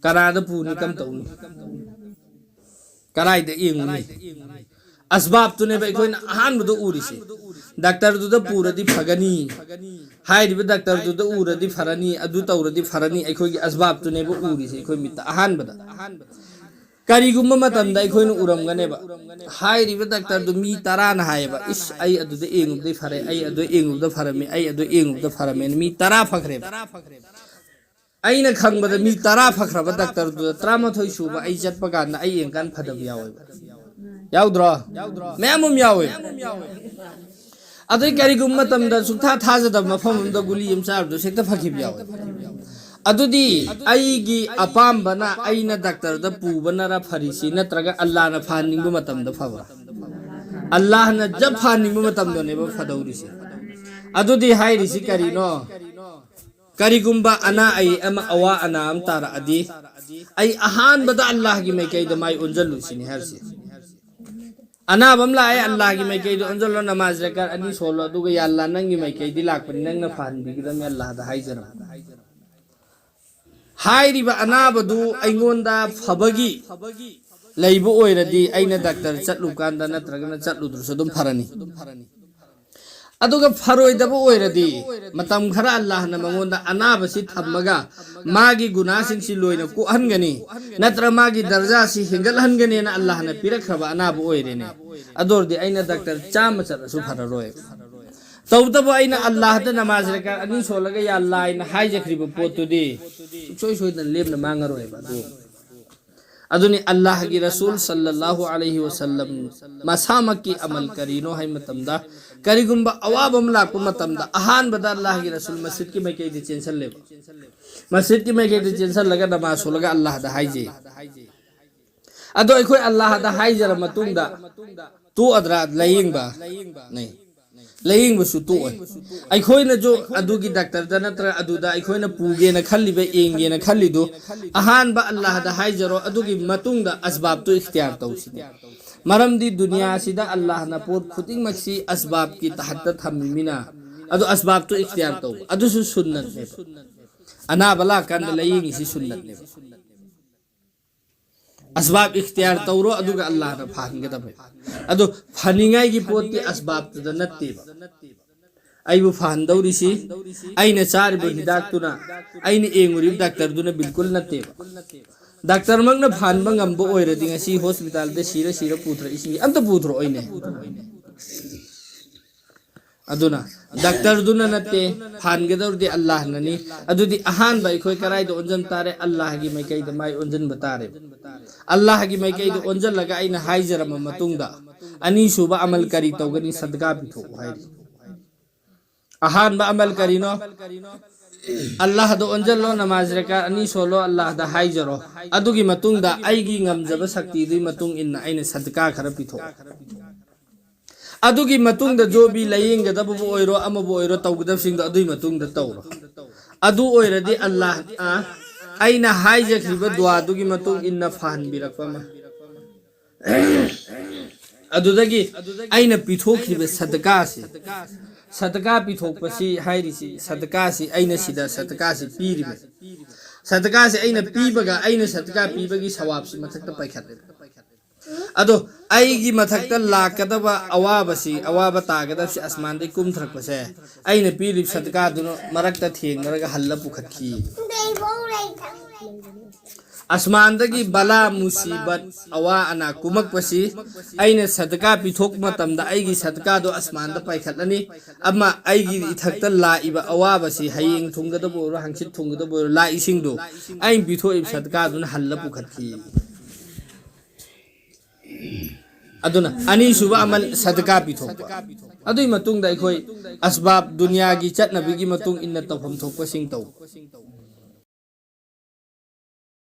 ꯀꯅꯥꯗ ꯄꯨꯅꯤ? ꯀꯝ ꯇꯧꯅꯤ? ꯀꯗꯥꯏꯗ ꯌꯦꯡꯉꯨꯅꯤ? ꯑꯁꯕꯥꯕꯇꯨꯅꯦꯕ ꯑꯩꯈꯣꯏꯅ ꯑꯍꯥꯟꯕꯗ ꯎꯔꯤꯁꯦ꯫ ꯗꯥꯛꯇꯔꯗꯨꯗ ꯄꯨꯔꯗꯤ ꯐꯒꯅꯤ, ꯍꯥꯏꯔꯤꯕ ꯗꯥꯛꯇꯔꯗꯨꯗ ꯎꯔꯗꯤ ꯐꯔꯅꯤ, ꯑꯗꯨ ꯇꯧꯔꯗꯤ ꯐꯔꯅꯤ, ꯑꯩꯈꯣꯏꯒꯤ ꯑꯁꯕꯥꯕꯇꯨꯅꯦꯕ ꯎꯔꯤꯁꯦ ꯑꯩꯈꯣꯏ ꯃꯤꯠꯇ ꯑꯍꯥꯟꯕꯗ꯫ ꯀꯔꯤꯒꯨꯝꯕ ꯃꯇꯝꯗ ꯑꯩꯈꯣꯏꯅ ꯎꯔꯝꯒꯅꯦꯕ, ꯍꯥꯏꯔꯤꯕ ꯗꯥꯛꯇꯔꯗꯨ ꯃꯤ ꯇꯔꯥꯅ ꯍꯥꯏꯌꯦꯕ, "ꯏꯁ, ꯑꯩ ꯑꯗꯨꯗ ꯌꯦꯡꯉꯨꯕꯗꯩ ꯐꯔꯦ, ꯑꯩ ꯑꯗꯨ ꯌꯦꯡꯉꯨꯕꯗ ꯐꯔꯝꯃꯤ, ꯑꯩ ꯑꯗꯨ ꯌꯦꯡꯉꯨꯕꯗ ꯐꯔꯝꯃꯦꯅ" ꯃꯤ ꯇꯔꯥ ꯐꯈ꯭ꯔꯦꯕ꯫ ꯑꯩꯅ ꯈꯪꯕꯗ ꯃꯤ ꯇꯔꯥ ꯐꯈ꯭ꯔꯕ ꯗꯥꯛꯇꯔꯗꯨꯗ ꯇꯔꯥꯃꯥꯊꯣꯏ ꯁꯨꯕ ꯑꯩ ꯆꯠꯄ ꯀꯥꯟꯗ ꯑꯩ ꯌꯦꯡꯀꯥꯟ ꯐꯗꯕ ꯌꯥꯎꯋꯦꯕ꯫ ꯌꯥꯎꯗ꯭ꯔꯣ? ꯃꯌꯥꯝ ꯑꯃ ꯌꯥꯎꯋꯦ꯫ ꯑꯗꯩ ꯀꯔꯤꯒꯨꯝꯕ ꯃꯇꯝꯗ ꯁꯨꯡꯊꯥ ꯊꯥꯖꯗꯕ ꯃꯐꯝ ꯑꯃꯗ ꯒꯨꯂꯤ ꯑꯃ ꯆꯥꯔꯨꯕꯗ ꯍꯦꯛꯇ ꯐꯈꯤꯕ ꯌꯥꯎꯋꯦ꯫ ꯑꯗꯨꯗꯤ ꯑꯩꯒꯤ ꯑꯄꯥꯝꯕꯅ ꯑꯩꯅ ꯗꯥꯛꯇꯔꯗ ꯄꯨꯕꯅꯔ ꯐꯔꯤꯁꯤ, ꯅꯠꯇ꯭ꯔꯒ ꯑꯜꯂꯥꯍꯅ ꯐꯍꯟꯅꯤꯡꯕ ꯃꯇꯝꯗ ꯐꯕ꯭ꯔꯥ? ꯑꯜꯂꯥꯍꯅ ꯖꯞ ꯐꯍꯟꯅꯤꯡꯕ ꯃꯇꯝꯗꯅꯦꯕ ꯐꯗꯧꯔꯤꯁꯦ꯫ ꯑꯗꯨꯗꯤ ꯍꯥꯏꯔꯤꯁꯤ ꯀꯔꯤꯅꯣ? ꯀꯔꯤꯒꯨꯝꯕ ꯑꯅꯥ ꯑꯌꯦꯛ ꯑꯃ, ꯑꯋꯥ ꯑꯅꯥ ꯑꯃ ꯇꯥꯔꯛꯑꯗꯤ, ꯑꯩ ꯑꯍꯥꯟꯕꯗ ꯑꯜꯂꯥꯍꯒꯤ ꯃꯥꯏꯀꯩꯗ ꯃꯥꯏ ꯑꯣꯟꯁꯤꯜꯂꯨꯁꯤꯅꯤ ꯍꯥꯏꯔꯤꯁꯦ꯫ ꯑꯅꯥꯕ ꯑꯃ ꯂꯥꯛꯑꯦ, ꯑꯜꯂꯥꯍꯒꯤ ꯃꯥꯏꯀꯩꯗ ꯑꯣꯟꯁꯤꯜꯂꯣ, ꯅꯃꯥꯖ ꯔꯀꯥꯠ ꯑꯅꯤ ꯁꯣꯜꯂꯣ, ꯑꯗꯨꯒ "ꯌꯥ ꯑꯜꯂꯥꯍ, ꯅꯪꯒꯤ ꯃꯥꯏꯀꯩꯗꯤ ꯂꯥꯛꯄꯅꯤ, ꯅꯪꯅ ꯐꯍꯟꯕꯤꯒꯗꯕꯅꯤ ꯑꯜꯂꯥꯍꯗ ꯍꯥꯏꯖꯔꯝ" ꯍꯥꯏꯔꯤꯕ ꯑꯅꯥꯕꯗꯨ ꯑꯩꯉꯣꯟꯗ ꯐꯕꯒꯤ ꯂꯩꯕ ꯑꯣꯏꯔꯗꯤ, ꯑꯩꯅ ꯗꯥꯛꯇꯔ ꯆꯠꯂꯨꯀꯥꯟꯗ ꯅꯠꯇ꯭ꯔꯒꯅ ꯆꯠꯂꯨꯗ꯭ꯔꯁꯨ ꯑꯗꯨꯝ ꯐꯔꯅꯤ꯫ ꯑꯗꯨꯒ ꯐꯔꯣꯏꯗꯕ ꯑꯣꯏꯔꯗꯤ, ꯃꯇꯝ ꯈꯔ ꯑꯜꯂꯥꯍꯅ ꯃꯉꯣꯟꯗ ꯑꯅꯥꯕꯁꯤ ꯊꯝꯃꯒ ꯃꯥꯒꯤ ꯒꯨꯅꯥꯁꯤꯡꯁꯤ ꯂꯣꯏꯅ ꯀꯣꯛꯍꯟꯒꯅꯤ, ꯅꯠꯇ꯭ꯔ ꯃꯥꯒꯤ ꯗꯔꯖꯥꯁꯤ ꯍꯦꯟꯒꯠꯍꯟꯒꯅꯦꯅ ꯑꯜꯂꯥꯍꯅ ꯄꯤꯔꯛꯈ꯭ꯔꯕ ꯑꯅꯥꯕ ꯑꯣꯏꯔꯦꯅꯦ꯫ ꯑꯗꯨ ꯑꯣꯏꯔꯗꯤ ꯑꯩꯅ ꯗꯥꯛꯇꯔ ꯆꯥꯝꯃ ꯆꯠꯂꯁꯨ ꯐꯔꯔꯣꯏ꯫ ꯇꯧꯕꯇꯕꯨ ꯑꯩꯅ ꯑꯜꯂꯥꯍꯗ ꯅꯃꯥꯖ ꯔꯀꯥꯠ ꯑꯅꯤ ꯁꯣꯜꯂꯒ "ꯌꯥ ꯑꯜꯂꯥꯍ" ꯍꯥꯏꯅ ꯍꯥꯏꯖꯈ꯭ꯔꯤꯕ ꯄꯣꯠꯇꯨꯗꯤ ꯁꯨꯡꯁꯣꯏ ꯁꯣꯏꯗꯅ ꯂꯦꯝꯅ ꯃꯥꯡꯉꯔꯣꯏꯕ꯫ ꯑꯗꯨ ꯑꯗꯨꯅꯤ ꯑꯜꯂꯥꯍꯒꯤ ꯔꯁꯨꯜ ꯁꯜꯂꯜꯂꯥꯍꯨ ꯑꯂꯩꯍꯤ ꯋꯁꯜꯂꯝ ꯃꯁꯥꯃꯛꯀꯤ ꯑꯃꯜ ꯀꯔꯤꯅꯣ ꯍꯥꯏ ꯃꯇꯝꯗ, ꯀꯔꯤꯒꯨꯝꯕ ꯑꯋꯥꯕ ꯑꯃ ꯂꯥꯛꯄ ꯃꯇꯝꯗ ꯑꯍꯥꯟꯕꯗ ꯑꯜꯂꯥꯍꯒꯤ ꯔꯁꯨꯜ ꯃꯁꯖꯤꯗꯀꯤ ꯃꯥꯏꯀꯩꯗ ꯆꯦꯟꯁꯜꯂꯦꯕ꯫ ꯃꯁꯖꯤꯗꯀꯤ ꯃꯥꯏꯀꯩꯗ ꯆꯦꯟꯁꯜꯂꯒ ꯅꯃꯥꯖ ꯁꯣꯜꯂꯒ ꯑꯜꯂꯥꯍꯗ ꯍꯥꯏꯖꯩ꯫ ꯑꯗꯣ ꯑꯩꯈꯣꯏ ꯑꯜꯂꯥꯍꯗ ꯍꯥꯏꯖꯔ ꯃꯇꯨꯡꯗ ꯇꯣꯛꯑꯗ꯭ꯔꯥ ꯂꯥꯏꯌꯦꯡꯕ? ꯅꯩ꯫ ꯂꯥꯏꯌꯦꯡꯕꯁꯨ ꯇꯣꯛꯑꯣꯏ꯫ ꯑꯩꯈꯣꯏꯅꯁꯨ ꯑꯗꯨꯒꯤ ꯗꯥꯛꯇꯔꯗ ꯅꯠꯇ꯭ꯔꯒ ꯑꯗꯨꯗ ꯑꯩꯈꯣꯏꯅ ꯄꯨꯒꯦꯅ ꯈꯜꯂꯤꯕ, ꯌꯦꯡꯒꯦꯅ ꯈꯜꯂꯤꯗꯨ, ꯑꯍꯥꯟꯕ ꯑꯜꯂꯥꯍꯗ ꯍꯥꯏꯖꯔꯣ, ꯑꯗꯨꯒꯤ ꯃꯇꯨꯡꯗ ꯑꯁꯕꯥꯕꯇꯨ ꯏꯈꯇꯤꯌꯥꯔ ꯇꯧꯁꯤꯅꯦ꯫ ꯃꯔꯝꯗꯤ ꯗꯨꯅꯤꯌꯥꯁꯤꯗ ꯑꯜꯂꯥꯍꯅ ꯄꯣꯠ ꯈꯨꯗꯤꯡꯃꯛꯁꯤ ꯑꯁꯕꯥꯕꯀꯤ ꯇꯍꯠꯇ ꯊꯝꯃꯤꯃꯤꯅ, ꯑꯗꯨ ꯑꯁꯕꯥꯕꯇꯨ ꯏꯈꯇꯤꯌꯥꯔ ꯇꯧꯕ ꯑꯗꯨꯁꯨ ꯁꯨꯟꯅꯠꯅꯦꯕ꯫ ꯑꯅꯥꯕ ꯂꯥꯛꯀꯥꯟꯗ ꯂꯥꯏꯌꯦꯡꯉꯤꯁꯤ ꯁꯨꯟꯅꯠꯅꯦꯕ꯫ ꯑꯁꯕꯥꯕ ꯏꯈꯇꯤꯌꯥꯔ ꯇꯧꯔꯣ, ꯑꯗꯨꯒ ꯑꯜꯂꯥꯍꯅ ꯐꯍꯟꯒꯗꯕꯅꯤ꯫ ꯑꯗꯨ ꯐꯅꯤꯡꯉꯥꯏꯒꯤ ꯄꯣꯠꯇꯤ ꯑꯁꯕꯥꯕꯇꯨꯗ ꯅꯠꯇꯦꯕ꯫ ꯑꯩꯕꯨ ꯐꯍꯟꯗꯧꯔꯤꯁꯤ ꯑꯩꯅ ꯆꯥꯔꯤꯕ ꯍꯤꯗꯥꯛꯇꯨꯅ, ꯑꯩꯅ ꯌꯦꯡꯉꯨꯔꯤꯕ ꯗꯥꯛꯇꯔꯗꯨꯅ ꯕꯤꯜꯀꯨꯜ ꯅꯠꯇꯦꯕ꯫ ꯗꯥꯛꯇꯔꯃꯛꯅ ꯐꯍꯟꯕ ꯉꯝꯕ ꯑꯣꯏꯔꯗꯤ ꯉꯁꯤ ꯍꯣꯁꯄꯤꯇꯥꯜꯗ ꯁꯤꯔ ꯁꯤꯔ ꯄꯨꯊꯔꯛꯏꯁꯤ ꯑꯝꯇ ꯄꯨꯊꯔꯛꯑꯣꯏꯅꯦ꯫ ꯑꯗꯨꯅ ꯗꯥꯛꯇꯔꯗꯨꯅ ꯅꯠꯇꯦ, ꯐꯍꯟꯒꯗꯧꯔꯤꯗꯤ ꯑꯜꯂꯥꯍꯅꯅꯤ꯫ ꯑꯗꯨꯗꯤ ꯑꯍꯥꯟꯕ ꯑꯩꯈꯣꯏ ꯀꯗꯥꯏꯗ ꯑꯣꯟꯁꯤꯟ ꯇꯥꯔꯦ? ꯑꯜꯂꯥꯍꯒꯤ ꯃꯥꯏꯀꯩꯗ ꯃꯥꯏ ꯑꯣꯟꯁꯤꯟꯕ ꯇꯥꯔꯦ꯫ ꯑꯜꯂꯥꯍꯒꯤ ꯃꯥꯏꯀꯩꯗ ꯑꯣꯟꯁꯤꯜꯂꯒ ꯑꯩꯅ ꯍꯥꯏꯖꯔꯝꯕ ꯃꯇꯨꯡꯗ, ꯑꯅꯤꯁꯨꯕ ꯑꯃꯜ ꯀꯔꯤ ꯇꯧꯒꯅꯤ? ꯁꯗꯒꯥ ꯄꯤꯊꯣꯛꯎ ꯍꯥꯏꯔꯤ꯫ ꯑꯍꯥꯟꯕ ꯑꯃꯜ ꯀꯔꯤꯅꯣ? ꯑꯜꯂꯥꯍꯗ ꯑꯣꯟꯁꯤꯜꯂꯣ, ꯅꯃꯥꯖ ꯔꯀꯥ ꯑꯅꯤ ꯁꯣꯜꯂꯣ, ꯑꯜꯂꯥꯍꯗ ꯍꯥꯏꯖꯔꯣ꯫ ꯑꯗꯨꯒꯤ ꯃꯇꯨꯡꯗ ꯑꯩꯒꯤ ꯉꯝꯖꯕ ꯁꯛꯇꯤꯗꯨꯒꯤ ꯃꯇꯨꯡ ꯏꯟꯅ ꯑꯩꯅ ꯁꯗꯀꯥ ꯈꯔ ꯄꯤꯊꯣꯛꯑꯣ꯫ ꯑꯗꯨꯒꯤ ꯃꯇꯨꯡꯗ ꯖꯣꯕꯤ ꯂꯥꯏꯌꯦꯡꯒꯗꯕꯕꯨ ꯑꯣꯏꯔꯣ, ꯑꯃꯕꯨ ꯑꯣꯏꯔꯣ, ꯇꯧꯒꯗꯕꯁꯤꯡꯗꯣ ꯑꯗꯨꯒꯤ ꯃꯇꯨꯡꯗ ꯇꯧꯔꯣ꯫ ꯑꯗꯨ ꯑꯣꯏꯔꯗꯤ ꯑꯜꯂꯥꯍ ꯑꯩꯅ ꯍꯥꯏꯖꯈ꯭ꯔꯤꯕ ꯗꯨꯋꯥꯗꯨꯒꯤ ꯃꯇꯨꯡ ꯏꯟꯅ ꯐꯍꯟꯕꯤꯔꯛꯄ ꯑꯃ꯫ ꯑꯗꯨꯗꯒꯤ ꯑꯩꯅ ꯄꯤꯊꯣꯛꯈ꯭ꯔꯤꯕ ꯁꯗꯀꯥꯁꯤ, ꯁꯗꯀꯥ ꯄꯤꯊꯣꯛꯄꯁꯤ ꯍꯥꯏꯔꯤꯁꯤ, ꯁꯗꯀꯥꯁꯤ ꯑꯩꯅ ꯁꯤꯗ ꯁꯗꯀꯥꯁꯤ ꯄꯤꯔꯤꯕꯅꯤ꯫ ꯁꯗꯀꯥꯁꯤ ꯑꯩꯅ ꯄꯤꯕꯒ ꯑꯩꯅ ꯁꯗꯀꯥ ꯄꯤꯕꯒꯤ ꯁꯋꯥꯕꯁꯤ ꯃꯊꯛꯇ ꯄꯥꯏꯈꯠꯂꯦ꯫ ꯑꯗꯣ ꯑꯩꯒꯤ ꯃꯊꯛꯇ ꯂꯥꯛꯀꯗꯕ ꯑꯋꯥꯕꯁꯤ, ꯑꯋꯥꯕ ꯇꯥꯒꯗꯕꯁꯤ ꯑꯁꯃꯥꯟꯗꯒꯤ ꯀꯨꯝꯊꯔꯛꯄꯁꯦ ꯑꯩꯅ ꯄꯤꯔꯤꯕ ꯁꯗꯀꯥꯗꯨꯅ ꯃꯔꯛꯇ ꯊꯦꯡꯅꯔꯒ ꯍꯜꯂ ꯄꯨꯈꯠꯈꯤ꯫ ꯑꯁꯃꯥꯟꯗꯒꯤ ꯕꯂꯥ, ꯃꯨꯁꯤꯕꯠ, ꯑꯋꯥ ꯑꯅꯥ ꯀꯨꯝꯃꯛꯄꯁꯤ ꯑꯩꯅ ꯁꯗꯀꯥ ꯄꯤꯊꯣꯛꯄ ꯃꯇꯝꯗ ꯑꯩꯒꯤ ꯁꯗꯀꯥꯗꯣ ꯑꯁꯃꯥꯟꯗ ꯄꯥꯏꯈꯠꯂꯅꯤ꯫ ꯑꯃ ꯑꯩꯒꯤ ꯏꯊꯛꯇ ꯂꯥꯛꯏꯕ ꯑꯋꯥꯕꯁꯤ, ꯍꯌꯦꯡ ꯊꯨꯡꯒꯗꯕ ꯑꯣꯏꯔꯣ, ꯍꯪꯆꯤꯠ ꯊꯨꯡꯒꯗꯕ ꯑꯣꯏꯔꯣ, ꯂꯥꯛꯏꯁꯤꯡꯗꯣ ꯑꯩꯅ ꯄꯤꯊꯣꯛꯏꯕ ꯁꯗꯀꯥꯗꯨꯅ ꯍꯜꯂ ꯄꯨꯈꯠꯈꯤ꯫ ꯑꯗꯨꯅ ꯑꯅꯤꯁꯨꯕ ꯑꯃꯜ ꯁꯗꯀꯥ ꯄꯤꯊꯣꯛꯄ꯫ ꯑꯗꯨꯒꯤ ꯃꯇꯨꯡꯗ ꯑꯩꯈꯣꯏ ꯑꯁꯕꯥꯕ ꯗꯨꯅꯤꯌꯥꯒꯤ ꯆꯠꯅꯕꯤꯒꯤ ꯃꯇꯨꯡ ꯏꯟꯅ ꯇꯧꯐꯝ ꯊꯣꯛꯄꯁꯤꯡ ꯇꯧ꯫